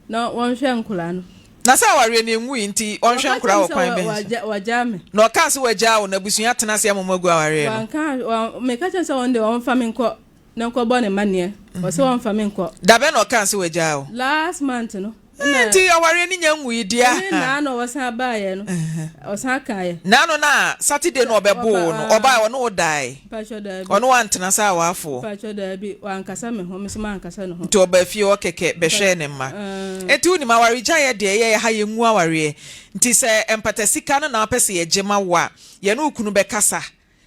na wɔnhwɛ nkoraa no. Na sɛ awareɛ no ɛnwui nti ɔnhwɛ nkoraa wɔ kwan bɛn so? Wagyaa me. Na ɔkaa sɛ wagyaa wo na abusua atena ase ama mo agu awareɛ no? Wanka, meka kyerɛ sɛ wɔn deɛ wɔmfa me nkɔ. na nkɔbɔ ne maneɛ. Ɔsɛ wɔmfa me nkɔ. Dabɛn na ɔkaa sɛ wagyaa wo? Last month no. Ɛna Nti awareɛ no nya nwui deɛ ɛne a. naa na ɔsan baeɛ no, ɔsan kaeɛ. Naano no a Saturday no Sɛ ɔbɛboo ɔba wo no, aa. ɔbaeɛ ɔne wo dae? Mpakyɛ daabi. Ɔne wo antena sɛ awaafoɔ? Mpakyɛ daabi, wankasa me ho, me nso mankasa ne ho. Nti ɔbaa fie hɔ kɛkɛ bɛhwɛɛ ne mma. Mpakyɛ Nti wonim awaregyaeɛ deɛ yɛyɛ ha yɛngu awareɛ. Nti sɛ mpatasika no na wopɛ sɛ yɛgye ma wo a, yɛne wo kunu bɛkasa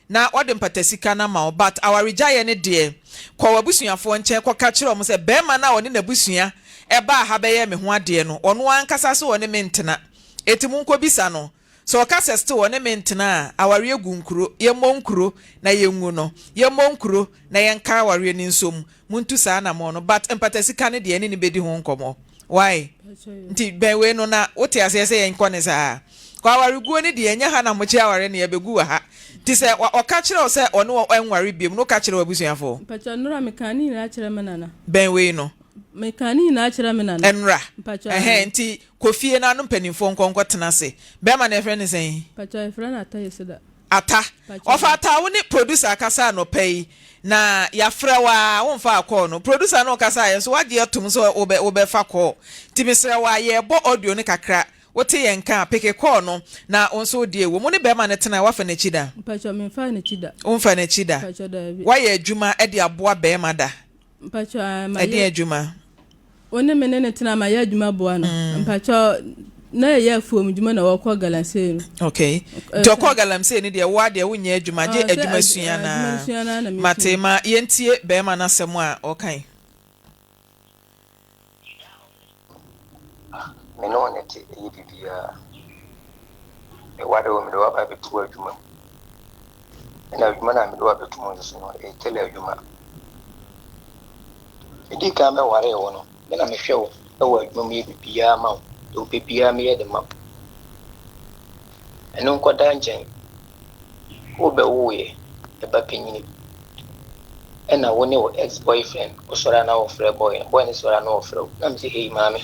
na ɔde mpatasika no ama wo but awaregyaeɛ no deɛ kɔ w'abusuafoɔ nkyɛn kɔka kyerɛ wɔn sɛ barima no a ɔne n'abusua baa ha bɛyɛɛ me ho adeɛ no ɔno ankasa se ɔne me ntena enti monkɔbisa no sɛ ɔka sɛ still ɔne me ntena a awareɛ gu nkuro yɛmmɔ nkuro na yɛngu no yɛmmɔ nkuro na yɛnka awareɛ no nsom Montu saa anamɔn no but mpatasika no deɛ ɛne no bɛdi ho nkɔmmɔ why nti bɛn wei no na wote aseɛ sɛ yɛnkɔ ne saa kɔ awareguo no deɛ ɛnyɛ ha na mokye aware no yɛbɛgu wɔ ha nti sɛ ɔka kyerɛ wo sɛ ɔne wo ɛnware biom no woka kyerɛ w'abusuafoɔ. Mpakyɛ nnora mekaa ne nyinaa kyerɛ me nana. Bɛn wei no. Mekaa ne nyinaa kyerɛ me nana. Nnora. Mpakyɛ Ɛhɛn aane. nti kɔ fie na no mpanimfoɔ nkɔ nkɔ tena ase. Bɛrima no yɛfrɛ no sɛn? Mpakyɛ yɛfrɛ no Ata Yesida. Ata. Ɔfa Ata wo ne producer kasa anɔpa yi na yafrɛ wo aa wo nfaa call no. Producer ne wo kasaeɛ nso wagye atom sɛ wobɛ wobɛfa call. Nti mesrɛ wo a yɛɛbɔ audio no kakra wote yɛn nka a peke call no na wo nso wo deɛ wɔ mu. Wo ne bɛɛma no tenae woafa n'akyi da? Mpakyɛ menfaa n'akyi da. Wonfaa n'akyi da? Mpakyɛ daabi. Woayɛ adwuma de aboa bɛɛma da? Mpakyɛw ae ma Ɛdeɛn yɛ. adwuma? Wo ne me ne no tena ma yɛ adwuma boa no. Mpakyɛw na yɛyɛ afuom dwuma na wɔkɔ galamsey no. Okay. Nti ɔkɔɔ galamsey no deɛ woa deɛ wonyɛ adwuma gye adwuma sua no ara. Mate ma yɛntie bɛrima no asɛm a ɔkae. Me ne wo na ɛte ɛyɛ biribiara. Meware wo, mede wo aba abɛto w'adwuma mu. Ɛna adwuma no a mede wo abɛto mu nso so no, ɛyɛ tailor adwuma. Medii kan bɛwaree wo no, me na mehwɛ wo wɔ adwuma mu yɛ biribiara ma wo. Deɛ wopɛ biara meyɛ de ma wo. Ɛno nkɔda nkyɛn. Wobɛwoeɛ, ɛba panyini. Ɛna wo ne wo ex boyfriend, wosɔre a na wofrɛ boy no, boy no sɔre a na ɔfrɛ wo. Na mese hei maame,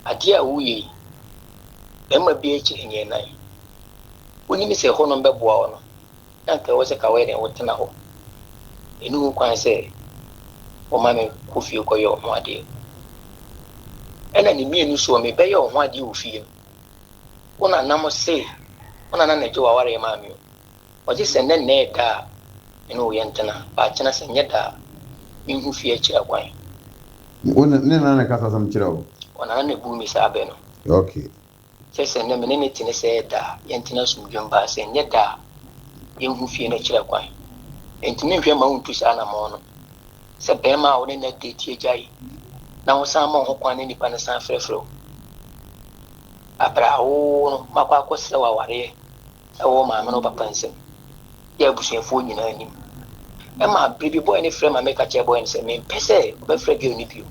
adeɛ a woyɛ yi, bɛrima bi akyiri nyɛ nan. Wonim sɛ ɛhɔnom bɛboa wo no, na anka ɛwɔ sɛ ka woyɛ dɛn wotena hɔ. Ɛni ho kwan sɛ woma me kɔ fie kɔyɛ wo ho adeɛ. Ɛna ne mmienu soɔ, mebɛyɛ wo ho adeɛ wɔ fie no, Wo nana mo se wo nana na gye w'awareɛ maa me o. Ɔgye sɛ nnɛ nnɛ yɛ da a me ne wo yɛ ntena, but kyena sɛ nyɛ da a me nhu fie akyira kwan. Wo ne ne nana na ɛkasa asɛm kyerɛ wo? Ɔnana na ɛbuu me saa bɛ no. Okay. Kyerɛ sɛ nnɛ me ne no te ne sɛ ɛyɛ da a yɛntena asomdwoem but sɛ nyɛ da a yɛnhu fie no akyira kwan. Enti menhwɛ mma wontu saa anamɔn no. Sɛ barima a wo ne no adate agyae na wosan ma wo ho kwan ne nipa no san frɛfrɛ wo. Aber a wo no makɔ akɔserɛ wo awareɛ wɔ wo maame ne wo papa nsam, yɛ abusuafoɔ nyinaa nim. Ɛma bere bi boy no frɛ ma meka kyerɛ boy no sɛ mempɛ sɛ ɔbɛfrɛ girl no bio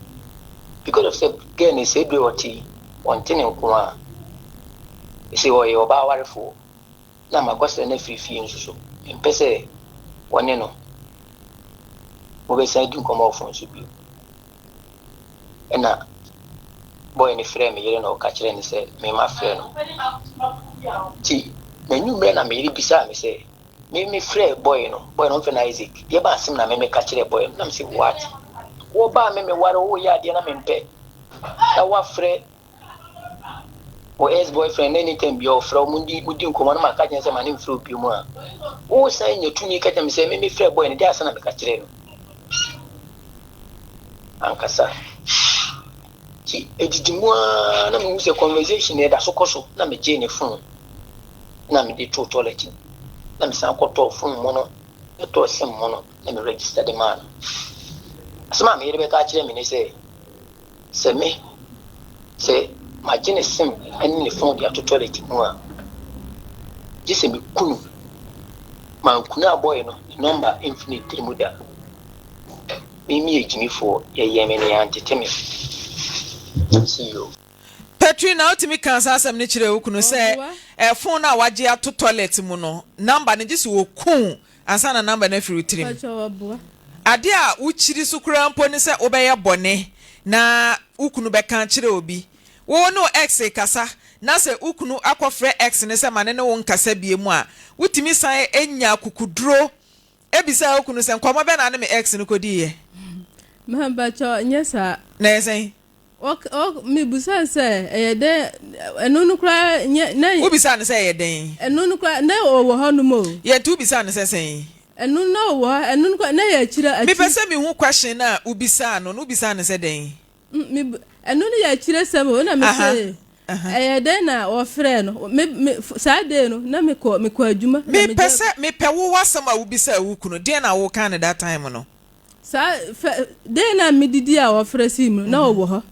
because of sɛ girl no sɛ bere ɔte yi ɔnte ne nko a sɛ ɔyɛ ɔbaa awarefoɔ na makɔsrɛ no afiri fie nso so mempɛ sɛ wɔne no wɔbɛsan adi nkɔmmɔ wɔ phone so bio. Ɛna boy no frɛɛ me yere na ɔka kyerɛɛ no sɛ me mafrɛ no. Nti n'anwummerɛ na me yere bisaa me sɛ me mefrɛ boy no, boy no ɔmfrɛ no Isaac, deɛ ba asɛm na me meka kyerɛɛ boy no. Na me sɛ what? Wɔbaa me meware wo yɛ adeɛ na mempɛ na woafrɛ wo ex boyfriend na anytime bia ɔfrɛ wo mudi mudi nkɔmmɔ na maka kyerɛ sɛ ma ne mfrɛ obi mu a wosan nya tumi ka kyerɛ me sɛ me mefrɛ boy no deɛ asa na meka kyerɛ no ankasa nti ɛdidi mu ara na mehu sɛ conversation ɛda so kɔ so na megyee ne phone na mede too toilet mu na mesan kɔtɔɔ phone mu no ɛtɔɔ sim mu no na me register de maa no asɛm a meyere bɛka akyerɛ me ne sɛ Sɛ me, sɛ magye ne sim ne ne phone de ato toilet mu a, gye sɛ meku no. Manku no a boy no, ne number mfi ne tiri mu da. Me meyɛ gyimifoɔ, yɛyɛɛ me no yɛantete me. See you. Petrina, wotumi kaa saa asɛm no kyerɛɛ wo kunu sɛ phone no a wagye ato toilet mu no, number no, gye sɛ oku wo Ansa na number no afiri wo tirim. Ade a wokyiri so koraa mpo ne sɛ wobɛyɛ bɔne na wo kunu bɛka akyerɛ obi. Wo ne wo ex rekasa na sɛ wo kunu akɔfrɛ ex no sɛ ma ne ne wo nkasa bio a, wotumi san nya akokoduro. Bisaa wo kunu sɛ, nkɔmmɔ bɛn na ne me ex no kɔdiiɛ? Ma mpakyɛw, nyɛ saa. Na ɛyɛ sɛn? Ɔk, ɔk, mebisaa no sɛ, ɛyɛ dɛn, ɛno no koraa nyɛ, na. Wobisaa no sɛ ɛyɛ dɛn? Ɛno no koraa, na ɔwɔ hɔnom o. Yɛ nti wobisaa no sɛ sɛn? Ɛno na ɔwɔ hɔ, ɛno no koraa, na ɛyɛ akyire, akyi. Mepɛ sɛ mehu question no a wobisaa no no, wobisaa no sɛ dɛn? Me, ɛno no yɛ akyire sɛm o, na me se, ɛyɛ dɛn na wɔfrɛɛ no? Me, me, saa day no, na mekɔ, mekɔ adwuma. Mepɛ sɛ, mepɛ wo w'asɛm a wobisaa wo kunu, deɛn na wokaa no that time no? Saa, fɛ, day no a medidi a wɔfrɛ sii mu no, na ɔwɔ hɔ.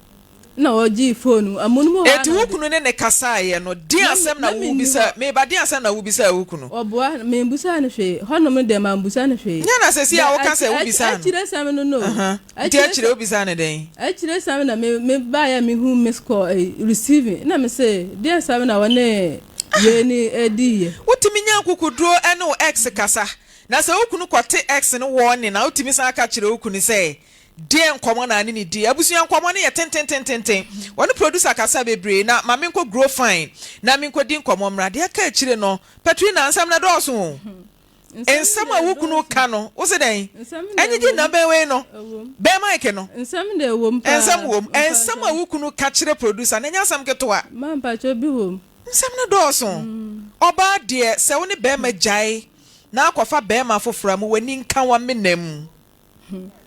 Na ɔgyee phone no, amonom hɔ ara Enti na wo ɔde. kunu ne no kasaeɛ no, deɛn Na me, asɛm na na menni wobisa, hɔ. meba, deɛn asɛm na wobisaa wo kunu? Ɔboa, membusaa no hwee. Hɔnom no deɛ mambusa no hwee. Nyɛ na seesei a Dɛ, woka akyi, sɛ akyi, wobisaa no. akyire sɛm no no o. Aha, nti Akyire akyire sɛ. wobisaa no dɛn? Akyire sɛm na me, me baeɛ a mehuu miss call, eh, receiving, na me se, deɛn sɛm na wɔne wei no diiɛ? Wotumi nya akokoduro ne wo ex kasa, na sɛ wo kunu kɔte ex no warning a, wotumi san ka kyerɛ wo kunu sɛ, Deɛn nkɔmmɔ na ne ne dii? Abusua nkɔmmɔ no yɛ tententententen. Wɔne producer kasa bebree na ma menkɔ Grow Fine na menkɔdi nkɔmmɔ mmra. Deɛ aka akyire no, Patrina, nsɛm no dɔɔso o. Nsɛm a wo kunu ka no, wo se dɛn? Ɛnyegye nna bɛn wei no? Bɛn mic no? Nsɛm deɛ ɛwom paa. Nsɛm wom. Nsɛm a wo kunu ka kyerɛ producer no, ɛnyɛ asɛm ketewa. Ma mpakyɛw bi wom. Nsɛm no dɔɔso. Ɔbaa deɛ, sɛ wo ne barima gyae na akɔfa barima foforɔ a, ma w'ani nka w'amena mu.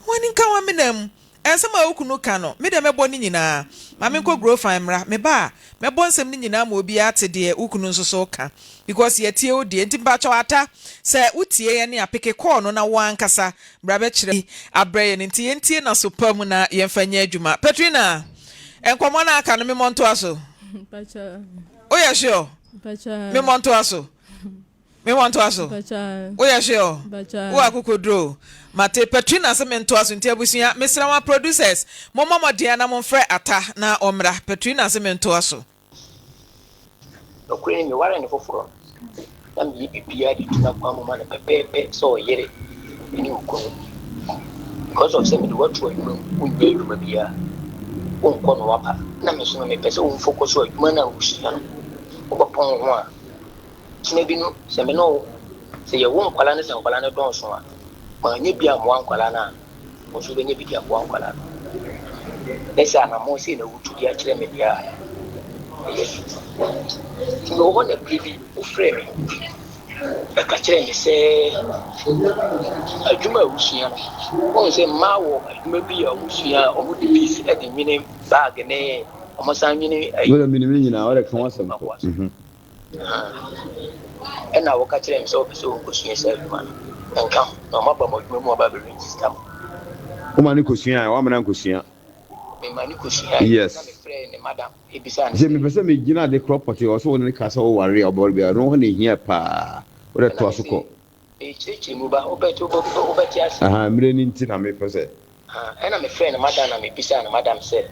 W'ani nka w'amena mu. Nsɛm a wo kunu ka no, me deɛ mɛbɔ ne nyinaa. Ma menkɔ Grofan mmra. Meba a, mɛbɔ nsɛm no nyinaa ma obiara ate deɛ wo kunu nso so reka. Because yɛatie wo deɛ. Nti mpakyɛw Atta, sɛ wotie yɛn a, peke call no na wo ankasa bra bɛkyerɛ abrɛ yɛn. Nti yɛntie no aso pa mu na yɛmfa nyɛ adwuma. Petrina, nkɔmmɔ no a aka no, memmɔ ntoa so? Woyɛ sure? Memmɔ ntoa so? Me wɔ ntoa so. Woyɛ sure? Wowɔ akokoduro o. Mate Petrina se mentoa so nti abusua mesrɛ mo producers mommɔ mmɔden na momfrɛ Atta na ɔmmra. Petrina se mentoa so. Nokorɛ ni, mewaree no foforɔ no, na meyɛ biribiara de tu n'akwan mu ma no pɛpɛɛpɛ sɛ ɔyere ne okunu. Because of sɛ mede wo ato adwuma mu, wonyɛ adwuma biara, wonkɔ no waba. Na me nso no mepɛ sɛ wo focus wɔ adwuma no a wosua no, wobɛpɔn wo ho a, Kyena bi no, sɛ me ne wo, sɛ yɛwo nkwadaa no sɛ nkwadaa no dɔɔso a, manyɛ bi ammoa nkwadaa no a, wo nso wobɛnya bi de aboa nkwadaa no. Ne sɛ anammɔn sei na wotu de akyerɛ me deɛ a, ɛyɛ. Nti mewɔ hɔ na berɛ bi wofrɛɛ me ɛka kyerɛɛ me sɛ adwuma a wosua no, wohu sɛ mmaa wɔ adwuma bi a wɔsua a wɔde beads de nwene bag ne wɔsan nwene ayi. Wode menim ne nyinaa, wode ka ho asɛm kɔ. Ɛnna wɔka kyerɛɛ me sɛ wɔpɛ sɛ wɔkɔsua saa adwuma no. Ɛnka ho, na wɔaba mo adwuma mu aba abɛregister mo. Woma no kɔsuae? Woamma no ankɔsua? Mema no kɔsuae. Yes. Na mefrɛɛ ne madam bisaa no Sɛ sɛ. mepɛ sɛ megyina ade korɔ pɔtee, ɔwɔ sɛ wo ne no ka sɛ woware a wobɛware biara, ɛno hɔ na ɛhia paa. Wode Ɛnna toa so mese, kɔ. Merekyerɛkyerɛ mu ba, wobɛte, wobɛte aseɛ. Ahaa, mmerɛ no nti na mepɛ sɛ. Ah, ɛna me frɛɛ no madam na me bisaa no madam sɛ,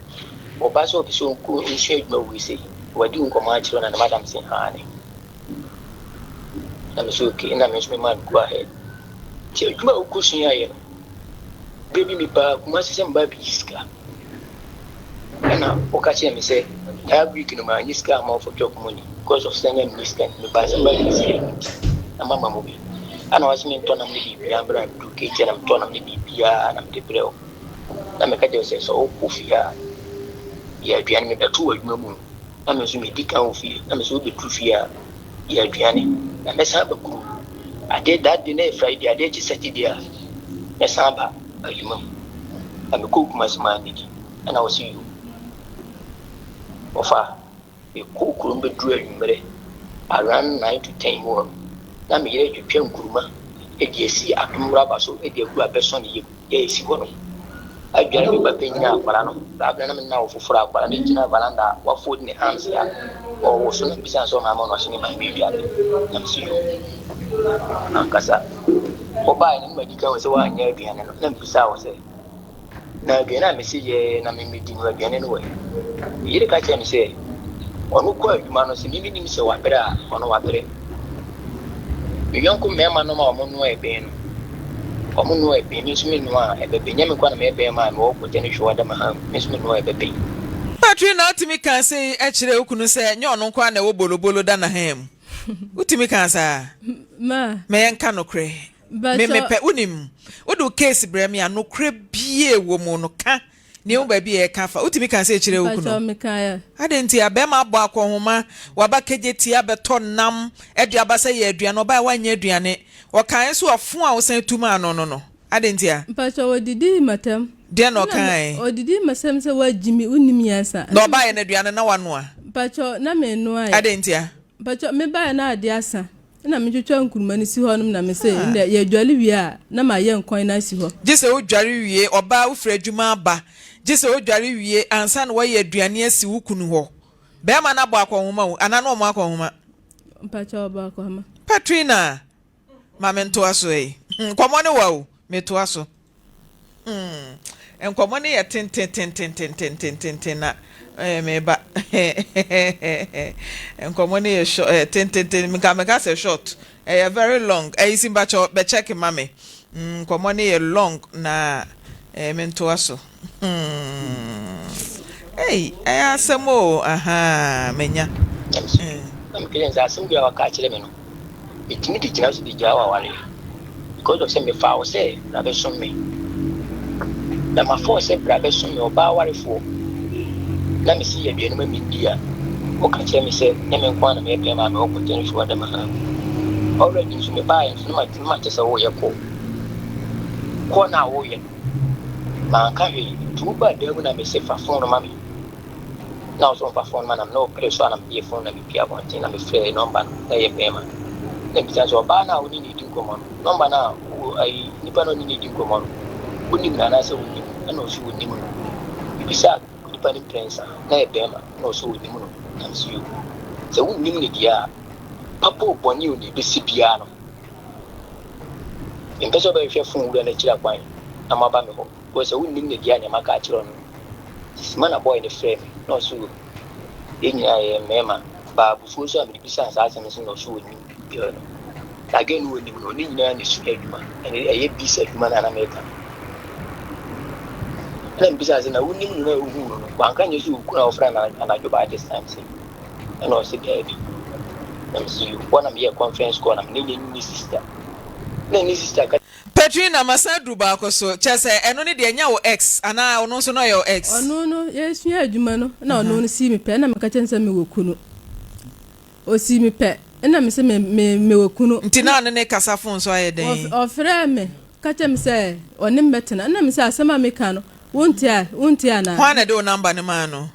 ɔba sɛ ɔpɛ sɛ ɔnkɔ nsua adwuma wei sei, wadi wo nkɔmmɔ akyerɛ wo na ne madam se aane. Na me sɛ okay, ɛna me nso me maa no go ahead. Nti adwuma a wokɔ suaeɛ no, berɛ bi mebaa Kumasi sɛ mebaa bɛyi sika. Ɛna woka kyerɛɛ me sɛ that week no manyɛ sika amma wo for chop money because of sɛ na menni sika nti mebaa sɛ mebaa bɛyi sika no nti na mama mo bi. Ɛna wase mentɔ nam ne biribiara mbrɛ na meduru keetia na metɔ nam ne biribiara na mede brɛ wo. Na meka kyerɛ wo sɛ sɛ wokɔ fie a yɛ aduane mebɛto wɔ adwuma mu na me nso medi kan wɔ fie na me nso wobɛduru fie a yɛ aduane na mɛsan aba kurom. Adeɛ that day na yɛ Friday adeɛ kye Saturday a mɛsan aba adwuma mu. Na mekɔɔ Kumasi maa medi ɛna wɔse yoo. Wɔfa mekɔɔ kurom bɛduru anwummerɛ around 9 to 10 mu hɔ no na me yere retwitwa nkuruma de asi adom raba so de agu abɛsɔ ne yam yɛ ɛsi hɔ no adware me ba panyin a akwadaa no saa berɛ na me nna wɔ foforɔ a akwadaa no gyina veranda a wafold ne arms a ɔwɔ so na mbisa sɛ ɔmaame ɔno ɔse me maame adware na mese yoo ankasa Wɔbaeɛ no, na madi kan ahu sɛ woanyɛ aduane no, na mebisaa wo sɛ, Na aduane a mese yɛ na memmɛdi no, aduane no wɔ he? Me yere ka kyerɛɛ me sɛ, ɔno kɔ adwuma no, sɛ me mennim sɛ wabrɛ a, ɔno wabrɛ. Me yɔnko mmarima nom a wɔnoa ɛbɛn no, wɔnoa ɛbɛn, me nso menoa a ɛbɛbɛn. Nyɛ me nko ara na meyɛ barima a mewɔ kɔtɛ ne hwewa da m'aha mu, me nso menoa a ɛbɛbɛn. Patrina, wotumi kaa sei kyerɛɛ wo kunu sɛ nyɛ ɔno nko ara na ɛwɔ bolobolo da n'aha mu? Wotumi kaa saa? Ma. Ma yɛnka nokorɛ. Me mepɛ wonim wode wo case brɛ me a nokorɛ bie wɔ mu no ka nea ɛmu baabi a ɛka fa wotumi ka sɛ kyerɛ wo kunu adɛn nti a bɛrima abɔ akɔnhoma waba kegye tia bɛtɔ nam de aba sɛ yɛ aduane ɔbaa wanyɛ aduane ɔkae nso afo a wosan tu maa no no no adɛn nti a. Mpakyɛ ɔdidii matam. Deɛn na ɔkae? Ɔdidii masɛm sɛ wagyi me wonim nyansa. Na ɔbaeɛ no aduane na wanoa? Mpakyɛ na menoaeɛ. Adɛn nti a? Mpakyɛ mebaeɛ na adeɛ asa. Nna metwitwa nkruma no si hɔnom na mese, Ndɛ yɛdware wie a, na mayɛ nkwan no asi hɔ. Gye sɛ wodware wie, ɔbaa wofiri adwuma aba, gye sɛ wodware wie ansa na woayɛ aduane asi wo kunu hɔ. Barima no abɔ akɔnhoma o, anaa na ɔmmɔ akɔnhoma? Mpakyɛw, ɔbɔ akɔnhoma. Patrina, ma mentoa so ei. Nkɔmmɔ no wa o, metoa so. Hmm, nkɔmmɔ no yɛ tentententententententen na eh, meba. Nkɔmmɔ no yɛ short, eh, tententen, nka meka sɛ short, ɛyɛ very long. Ɛyi si mpakyɛ bɛ check ma me. Mm, nkɔmmɔ no yɛ long na eh, mentoa so. Hmm. Ei, ɛyɛ asɛm o, aha, menya. Na mekɛyɛ sɛ asɛm bi a waka akyerɛ me no metumi de gyina so de gyaa w'awareɛ because of sɛ mefaa wo sɛ bra bɛsom me na mafa wo sɛ bra bɛsom me ɔbaa warefoɔ na mesi yɛ aduane ma mendi a woka kyerɛ me sɛ nyɛ me nko ara na meyɛ bɛrima a mewɔ kɔntɛn so adam ha already nso mebaeɛ nso na mate sɛ woyɛ kɔɔ kɔɔ no a woyɛ no manka hwee nti wobaa dan mu na mese fa fon no ma me na ɔsɛ ɔmfa fon ma na me na ɔpere so a na mebie fon na mepie abɔnten na mefrɛ nɔmba no na ɛyɛ bɛrima na mbisa sɛ ɔbaa no a ɔne ne di nkɔmmɔ no nɔmba no a ayi nipa no ɔne ne di nkɔmmɔ no wonim no anaasɛ wonim ɛna ɔsɛ wonim no mebisa nipa no mprɛnsa na ɛyɛ bɛrima na ɔsɛ wonim no na mese yo sɛ wonim no deɛ a papa o bɔne o na ɛbɛsi biara no mempɛ sɛ ɔbɛhwehwɛ fon wura no akyiri akwan na moaba me hɔ Because sɛ wonnim no deɛ a nea maka akyerɛ wo no sisi ma na boy no frɛɛ me na ɔse o yɛn nyinaa yɛyɛ mmarima baa abufuo nso a mede bisaa saa asɛm no so na ɔse ɔnnim girl no na girl no ɔnim no ne nyinaa na ɛsua adwuma ɛne ɛyɛ bis adwuma no a na meka no ɛna mebisa sɛ na wonim no na wohu no no wanka nyɛ sɛ ɔkunu a wofrɛ no anadwo by this time sɛ ɛna ɔse daabi na mese yo hɔ na meyɛ conference call na mene ne ne sister na ne sister ka Petrina, masan aduru baako so. Kyerɛ sɛ, ɛno no deɛ ɛnyɛ wo ex anaa ɔno nso na ɔyɛ wo ex? Ɔno no, yɛresua adwuma no na ɔno no sii me pɛ na meka kyerɛ no sɛ mewɔ kunu. Ɔsii me pɛ na mese me me mewɔ kunu. Nti na ɔne ne kasa phone so ayɛ dɛn? Ɔfrɛɛ me ka kyerɛ me sɛ ɔne me bɛtena na mese asɛm a meka no wonte a wonte anaa? Hwan na ɛde wo number no maa no?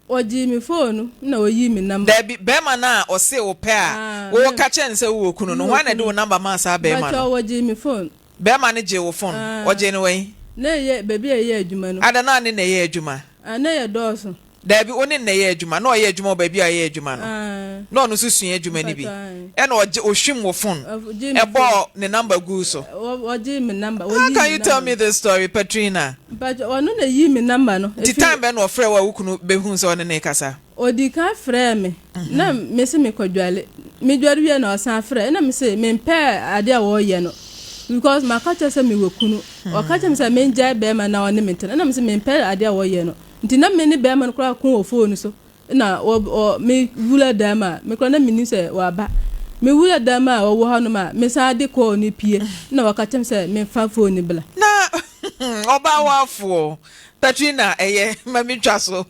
Ɔgyee me phone no na ɔyii me number. Dabi, bɛɛma no a ɔse wo pɛ a wo ka kyerɛ no sɛ wo wɔ kunu no, hwan na ɛde wo number maa saa bɛɛma no? Mpakyɛw wɔgyee me phone. Bɛɛma no gyee wo phone, ɔgyee no wɛn? Na ɛyɛ baabi a yɛyɛ adwuma no. Ada na ne na ɛyɛ adwuma? Ah, na yɛ dɔɔso. Dabi, wo ne no na ɛyɛ adwuma, na ɔyɛ adwuma wɔ baabi a ɔyɛ adwuma no, na ɔno nso sua adwuma no bi, ɛna ɔgye, ɔhwim wo phone, ɛbɔɔ ne number guu so. Ɔgyee me number, How ɔyii me can you tell number. me this story, Patrina? Mpakyɛ ɔno na eyii me number no. Nti time bɛn na ɔfrɛɛ wo a wo kunu bɛhuu sɛ ɔne no rekasa? Ɔdii kan frɛɛ me na me se mekɔ dware. Me dware wie na ɔsan frɛɛ na me se mempɛ adeɛ a ɔreyɛ no because maka kyerɛ sɛ mewɔ kunu. Ɔka kyerɛ me sɛ mengyae bɛɛma na ɔne me ntena na me se mempɛ adeɛ a ɔreyɛ no. Nti na me ne bɛɛma no koraa ko wɔ phone so. Na wɔ ɔ me wura dan mu a, me koraa na mennim sɛ waba. Me wura dan mu a ɔwɔ hɔnom a, mesan de kɔɔ no pie na waka kyerɛ me sɛ memfa phone no bla. Na ɔbaa wafoɔ. Patrina ɛyɛ ma mentwa so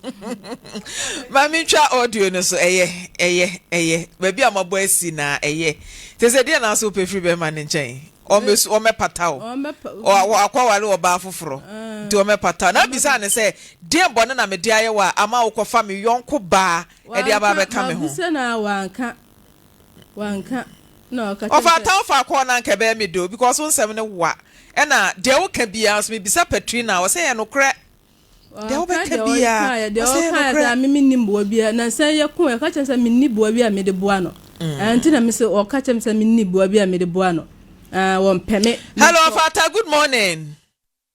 ma mentwa audio no so ɛyɛ ɛyɛ ɛyɛ baabi a mabɔ asi na ɛyɛ te sɛ deɛ na so wopɛ firi bɛrima no nkyɛn ɔmmɛsu ɔmmɛpata wo akɔware ɔbaa foforɔ nti ɔmmɛpata wo na bisa ne sɛ deɛ bɔne na mede ayɛ wo a ama wokɔfa me yɔnko baa ɛde aba abɛka me ho ɔfata wo fa kɔɔ na anka ɛbɛyɛ me do because wo nsɛm no wa ɛna deɛ woka biara nso mebisa Patrina a ɔsɛ yɛ nokorɛ Deɛ wobɛka biara, deɛ ɔsɛ yɛ nokorɛ. Deɛ ɔkaeɛ me menni mmoa biara, nansa yi yɛko, ɛka kyerɛ me sɛ menni boa bi a mede boa no. Ɛnti na mese ɔka kyerɛ me sɛ menni boa bi a mede boa no. Wɔmpɛ me. Hello Ɔfata, good morning.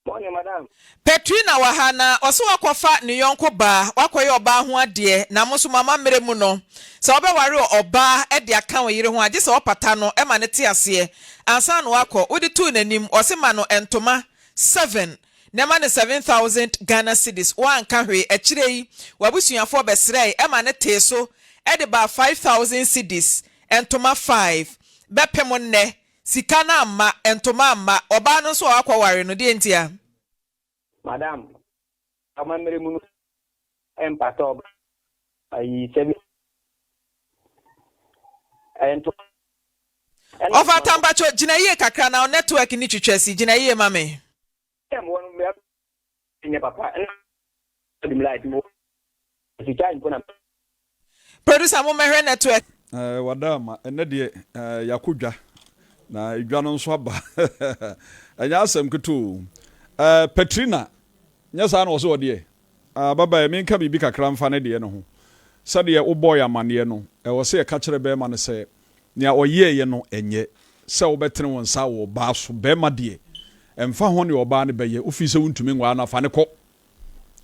Morning madam. Petrina wɔ ha na ɔse wakɔfa ne yɔnko baa, wakɔyɛ ɔbaa ho adeɛ, na mo nso mo amammerɛ mu no, sɛ wobɛware ɔbaa de aka wo yere ho a, gye sɛ wopata no ma no te aseɛ ansa na wakɔ, wode too n'anim, ɔse ma no ntoma seven na ɛma no 7000 Ghana cedis, wanka hwee, akyire yi w'abusuafoɔ bɛsrɛe ɛma no tee so de baa 5000 cedis, ntoma five, bɛpem nnɛ. Sika no amma, ntoma amma, ɔbaa no nso a wakɔware no, deɛ ntia? Madam, amammerɛ mu no ɛmpata ɔba ayi sɛbi ɛnto. Ɔfa Tampacho, gyina yie kakra na wo network ni twitwa si, gyina yie ma me. Nyɛ papa ɛna dim light mo sika mpo na. Producer mo mɛhwɛ network. Eh, wada ama. Ɛnɛ deɛ, eh, yɛakɔ dwa. Na edwa no nso aba. Ɛnyɛ asɛm ketewa o. Eh, Petrina, nyɛ saa na ɔsɛ ɔdeɛ? Ah, ababaa yi, menka biribi kakra mfa ne deɛ no ho. Sɛdeɛ wobɔɔ yɛn amanneɛ no, ɛwɔ sɛ yɛka kyerɛ barima no sɛ, nea ɔyɛeɛ no, ɛnyɛ. Sɛ wobɛtene wo nsa wɔ ɔbaa so. Barima deɛ, ɛmfa ho nea ɔbaa no bɛyɛ, wofii sɛ wontumi nware no a, fa no kɔ.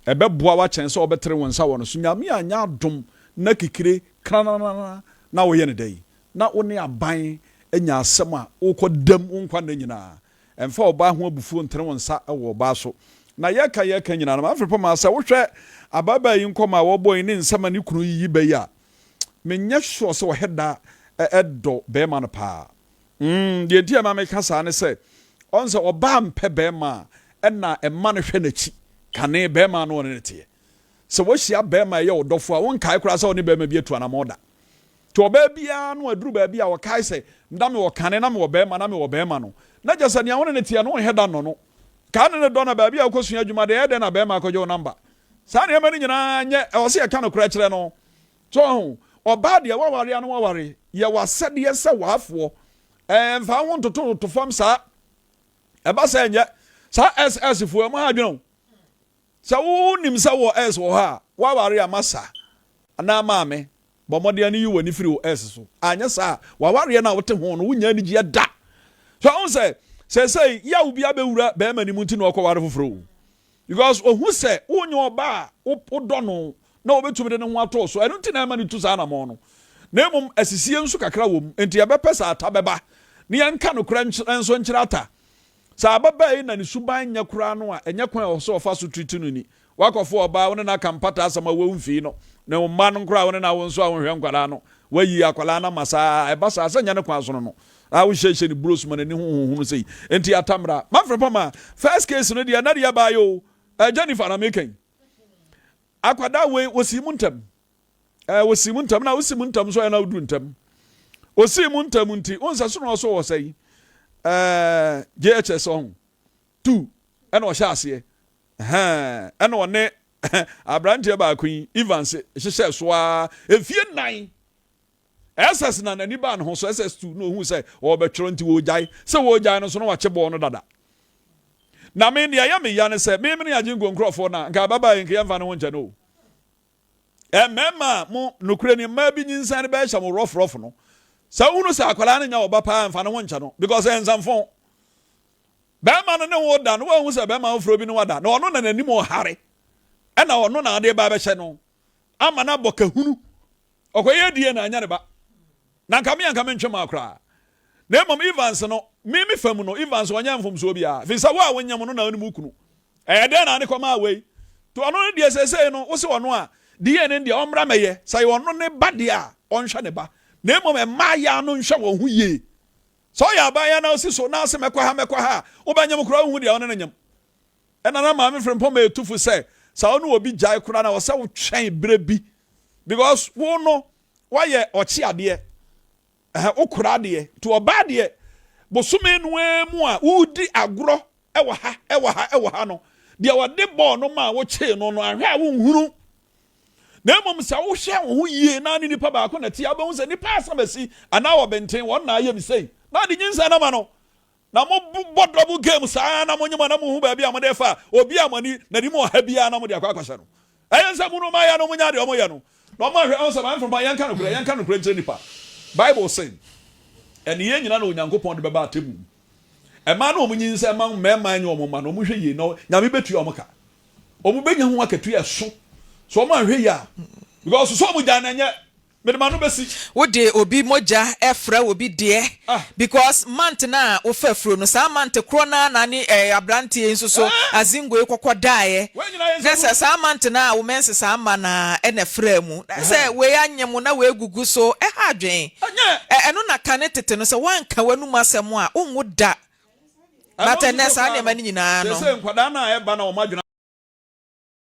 Ɛbɛboa wo akyɛn sɛ wobɛtere wo nsa wɔ no so. Nyame anyɛ adom na kikire krananana na woyɛ no dɛn? Na wo ne aban anya asɛm a wokɔ dam wo nkwa nna nyinaa. Ɛmfa ɔbaa ho abufuo ntere wo nsa wɔ ɔbaa so. Na yɛka yɛka nyinaa no, Manfred Pomar, sɛ wohwɛ ababaa yi nkɔmmɔ a wɔbɔ yi ne nsɛm a ne kunu yiyi ba yi a, menyɛ sure sɛ ɔhɛ da dɔ bɛrima no paa. Mm, deɛ nti a ɛma meka saa ne sɛ, ɔn sɛ ɔbaa mpɛ bɛrima a, ɛna ɛma no hwɛ n'akyi kane bɛrima no ɔne no teɛ. Sɛ woahyia bɛrima a ɛyɛ ɔdɔfo a, wonkae koraa sɛ ɔne bɛrima bi atu anamɔn da. Nti ɔbaa biara no aduru baabi a ɔkae sɛ, na mewɔ kane, na mewɔ bɛrima, na mewɔ bɛrima no, na kyerɛ sɛ nea wo ne no teɛ no wonhɛ da nnɔ no. Kaa ne no dɔ na baabi a wokɔsua adwuma deɛ, ɛyɛ dɛn na bɛrima akɔgye wo namba? Saa nneɛma no nyinaa nyɛ, ɛwɔ sɛ yɛka nokorɛ kyerɛ no. So wahu? Ɔbaa deɛ, waware a na waware. Yɛ w'asɛdeɛ sɛ w'afoɔ. Ɛɛ, mfa wo ho ntotototo fam saa. Ɛba sɛ ɛnyɛ. Saa SS foɔ, ɛmo ha adwene o. Sɛ wonim sɛ wɔ S wɔ hɔ a, waware a masa anaa maame, bɔ mmɔden ani yi w'ani firi wo S so. Anyɛ saa a, w'awareɛ no a wote ho no, wonnya anigyeɛ da. So wahu sɛ, seesei yaw bi abɛwura bɛrima no mu nti na ɔkɔware foforɔ o. Because ohu sɛ wonyɛ ɔbaa a wodɔ no na obetumi de ne ho ato wo so. Ɛno nti na ɛma no tu saa anammɔn no. Na mmom asisie nso kakra wom. Enti yɛbɛpɛ sɛ Ata bɛba na yɛnka nokorɛ nso nkyerɛ Ata. Sɛ ababaa yi na ne suban nyɛ koraa no a, ɛnyɛ kwan a ɛwɔ sɛ ɔfa so treat no ni. Woakɔfo ɔbaa, wo ne no aka mpata asɛm a womfii no, ne wo mma no koraa a wo ne no awo nso a wonhwɛ nkwadaa no, woayi akwadaa no ama saa. Ɛba saa sɛ ɛnyɛ ne kwan so no no, a wohyɛhyɛ no buros ma n'ani ho huhunu sei. Enti Ata mmra. Manfred Pama, first case no deɛ na deɛ ɛbaeɛ o. Eh, Jennifer na meka yi. Akwadaa wei, wɔsii mu ntɛm. Eh, wɔsii mu ntɛm, na wosi mu ntɛm nso ɛna woduru ntɛm. Wɔsii mu ntɛm nti, wo nsɛ so na ɔso wɔ sɛ yi. Eh, JHS ɔho. Tu, ɛna ɔhyɛ aseɛ. Ɛhɛn, ɛna ɔne aberanteɛ baako yi, Evans, hyehyɛ so ara mfie nnan. SS na n'ani baa ne ho so, SS2 na ohuu sɛ ɔrebɛtwerɛ nti wɔregyae. Sɛ wɔregyae no nso na wakye bɔɔl no dada. Na me deɛ ɛyɛ me ya ne sɛ, me mene Agyenkuo nkurɔfoɔ no a, nka ababaa yi nka yɛmfa ne ho nkyɛ no o. Mmarima a mo, nokorɛ ni, mmaa bi nyinsɛn no bɛhyɛ mo rough rough no, sɛ wohunu sɛ akwadaa no nyɛ ɔba paa mfa ne ho nkyɛ no because ɛyɛ nsɛmfo. Barima no ne wo da no, woanhu sɛ barima foforɔ bi ne wo ada, na ɔno na n'anim ɔhare, ɛna ɔno na ade ba bɛhyɛ no ama no abɔ kahunu. Ɔkɔyɛ DNA anya ne ba. Na nka me anka mentwe maa koraa. Na mmom Evans no, me me fa mu no, Evans ɔnyɛ mfomsoɔ biara. Firi sɛ wo a wonyem no na wonim wo kunu. Ɛyɛ dɛn na ade kɔmaa wei? To ɔno no deɛ seesei no, wo se ɔno a, DNA no deɛ ɔmmra mɛyɛ. Sɛ ɛyɛ ɔno ne ba deɛ a, ɔnhwɛ ne ba. Na mmom mmaayaa no nhwɛ wɔn ho yie. Sɛ ɔyɛ abaayewa na osi so na ɔse mɛkɔ ha mɛkɔ ha a, wobɛnyem koraa wonhu deɛ ɔne no nyem. Ɛna na Maame Frimpong ma etu fo sɛ, sɛ wo ne obi gyae koraa no a, ɛwɔ sɛ wotwɛn berɛ bi because wo no woayɛ ɔkye adeɛ, ɛhɛ, wokora adeɛ. Nti ɔbaa deɛ, bosome no ara mu a woredi agorɔ wɔ ha, wɔ ha, wɔ ha no, deɛ ɔde bɔɔl no maa wokyee no no, ahwɛ a wonhunu. Na mmom sɛ wohwɛ wo ho yie na ne nipa baako na ɛte a, wobɛhu sɛ nipa asɛm asi anaa ɔbɛnten wɔn na ayɛ me sei na ade nyinsɛn no ama no. Na mo bɔ double game saa na mo nyem a na mo hu baabi a mo de fa obi a mo ani n'anim ɔha biara na mo de akɔ akɔhyɛ no. Ɛyɛ nsɛm hunu ma yɛ no mo nya deɛ ɔmo yɛ no na ɔmo ahwɛ ɔn sɛ maame frɔmpa yɛnka nokorɛ yɛnka nokorɛ nkyerɛ nipa. Bible se ɛne yɛn nyina na Onyankopɔn de bɛba atemmu mu. Ɛmaa na ɔmo nyinsɛn ma mmarima nyɛ ɔmo mma no ɔmo hwɛ yie na Nyame bɛtua ɔmo ka. Ɔmo bɛnya ho akatua ɛso sɛ ɔmo anhwɛ yie a because sɛ ɔmo gyae no ɛnyɛ. Mede m'ano bɛsi. Wode obi mogya fra obi deɛ because month no a wofa afuro no saa month korɔ no ara na ne eh, abranteɛ yi nso so Azingo yi kɔkɔ daeɛ na sɛ saa month no a wo menses amma no ara ɛna ɛfraa mu na sɛ wei anye mo na wei gugu so ɛha adwen ɛno na kane tete no sɛ woanka w'anum asɛm a wonwo da but ɛnɛ saa nneɛma no nyinaa no. Seesei nkwadaa no a ɛba na wɔn adwene.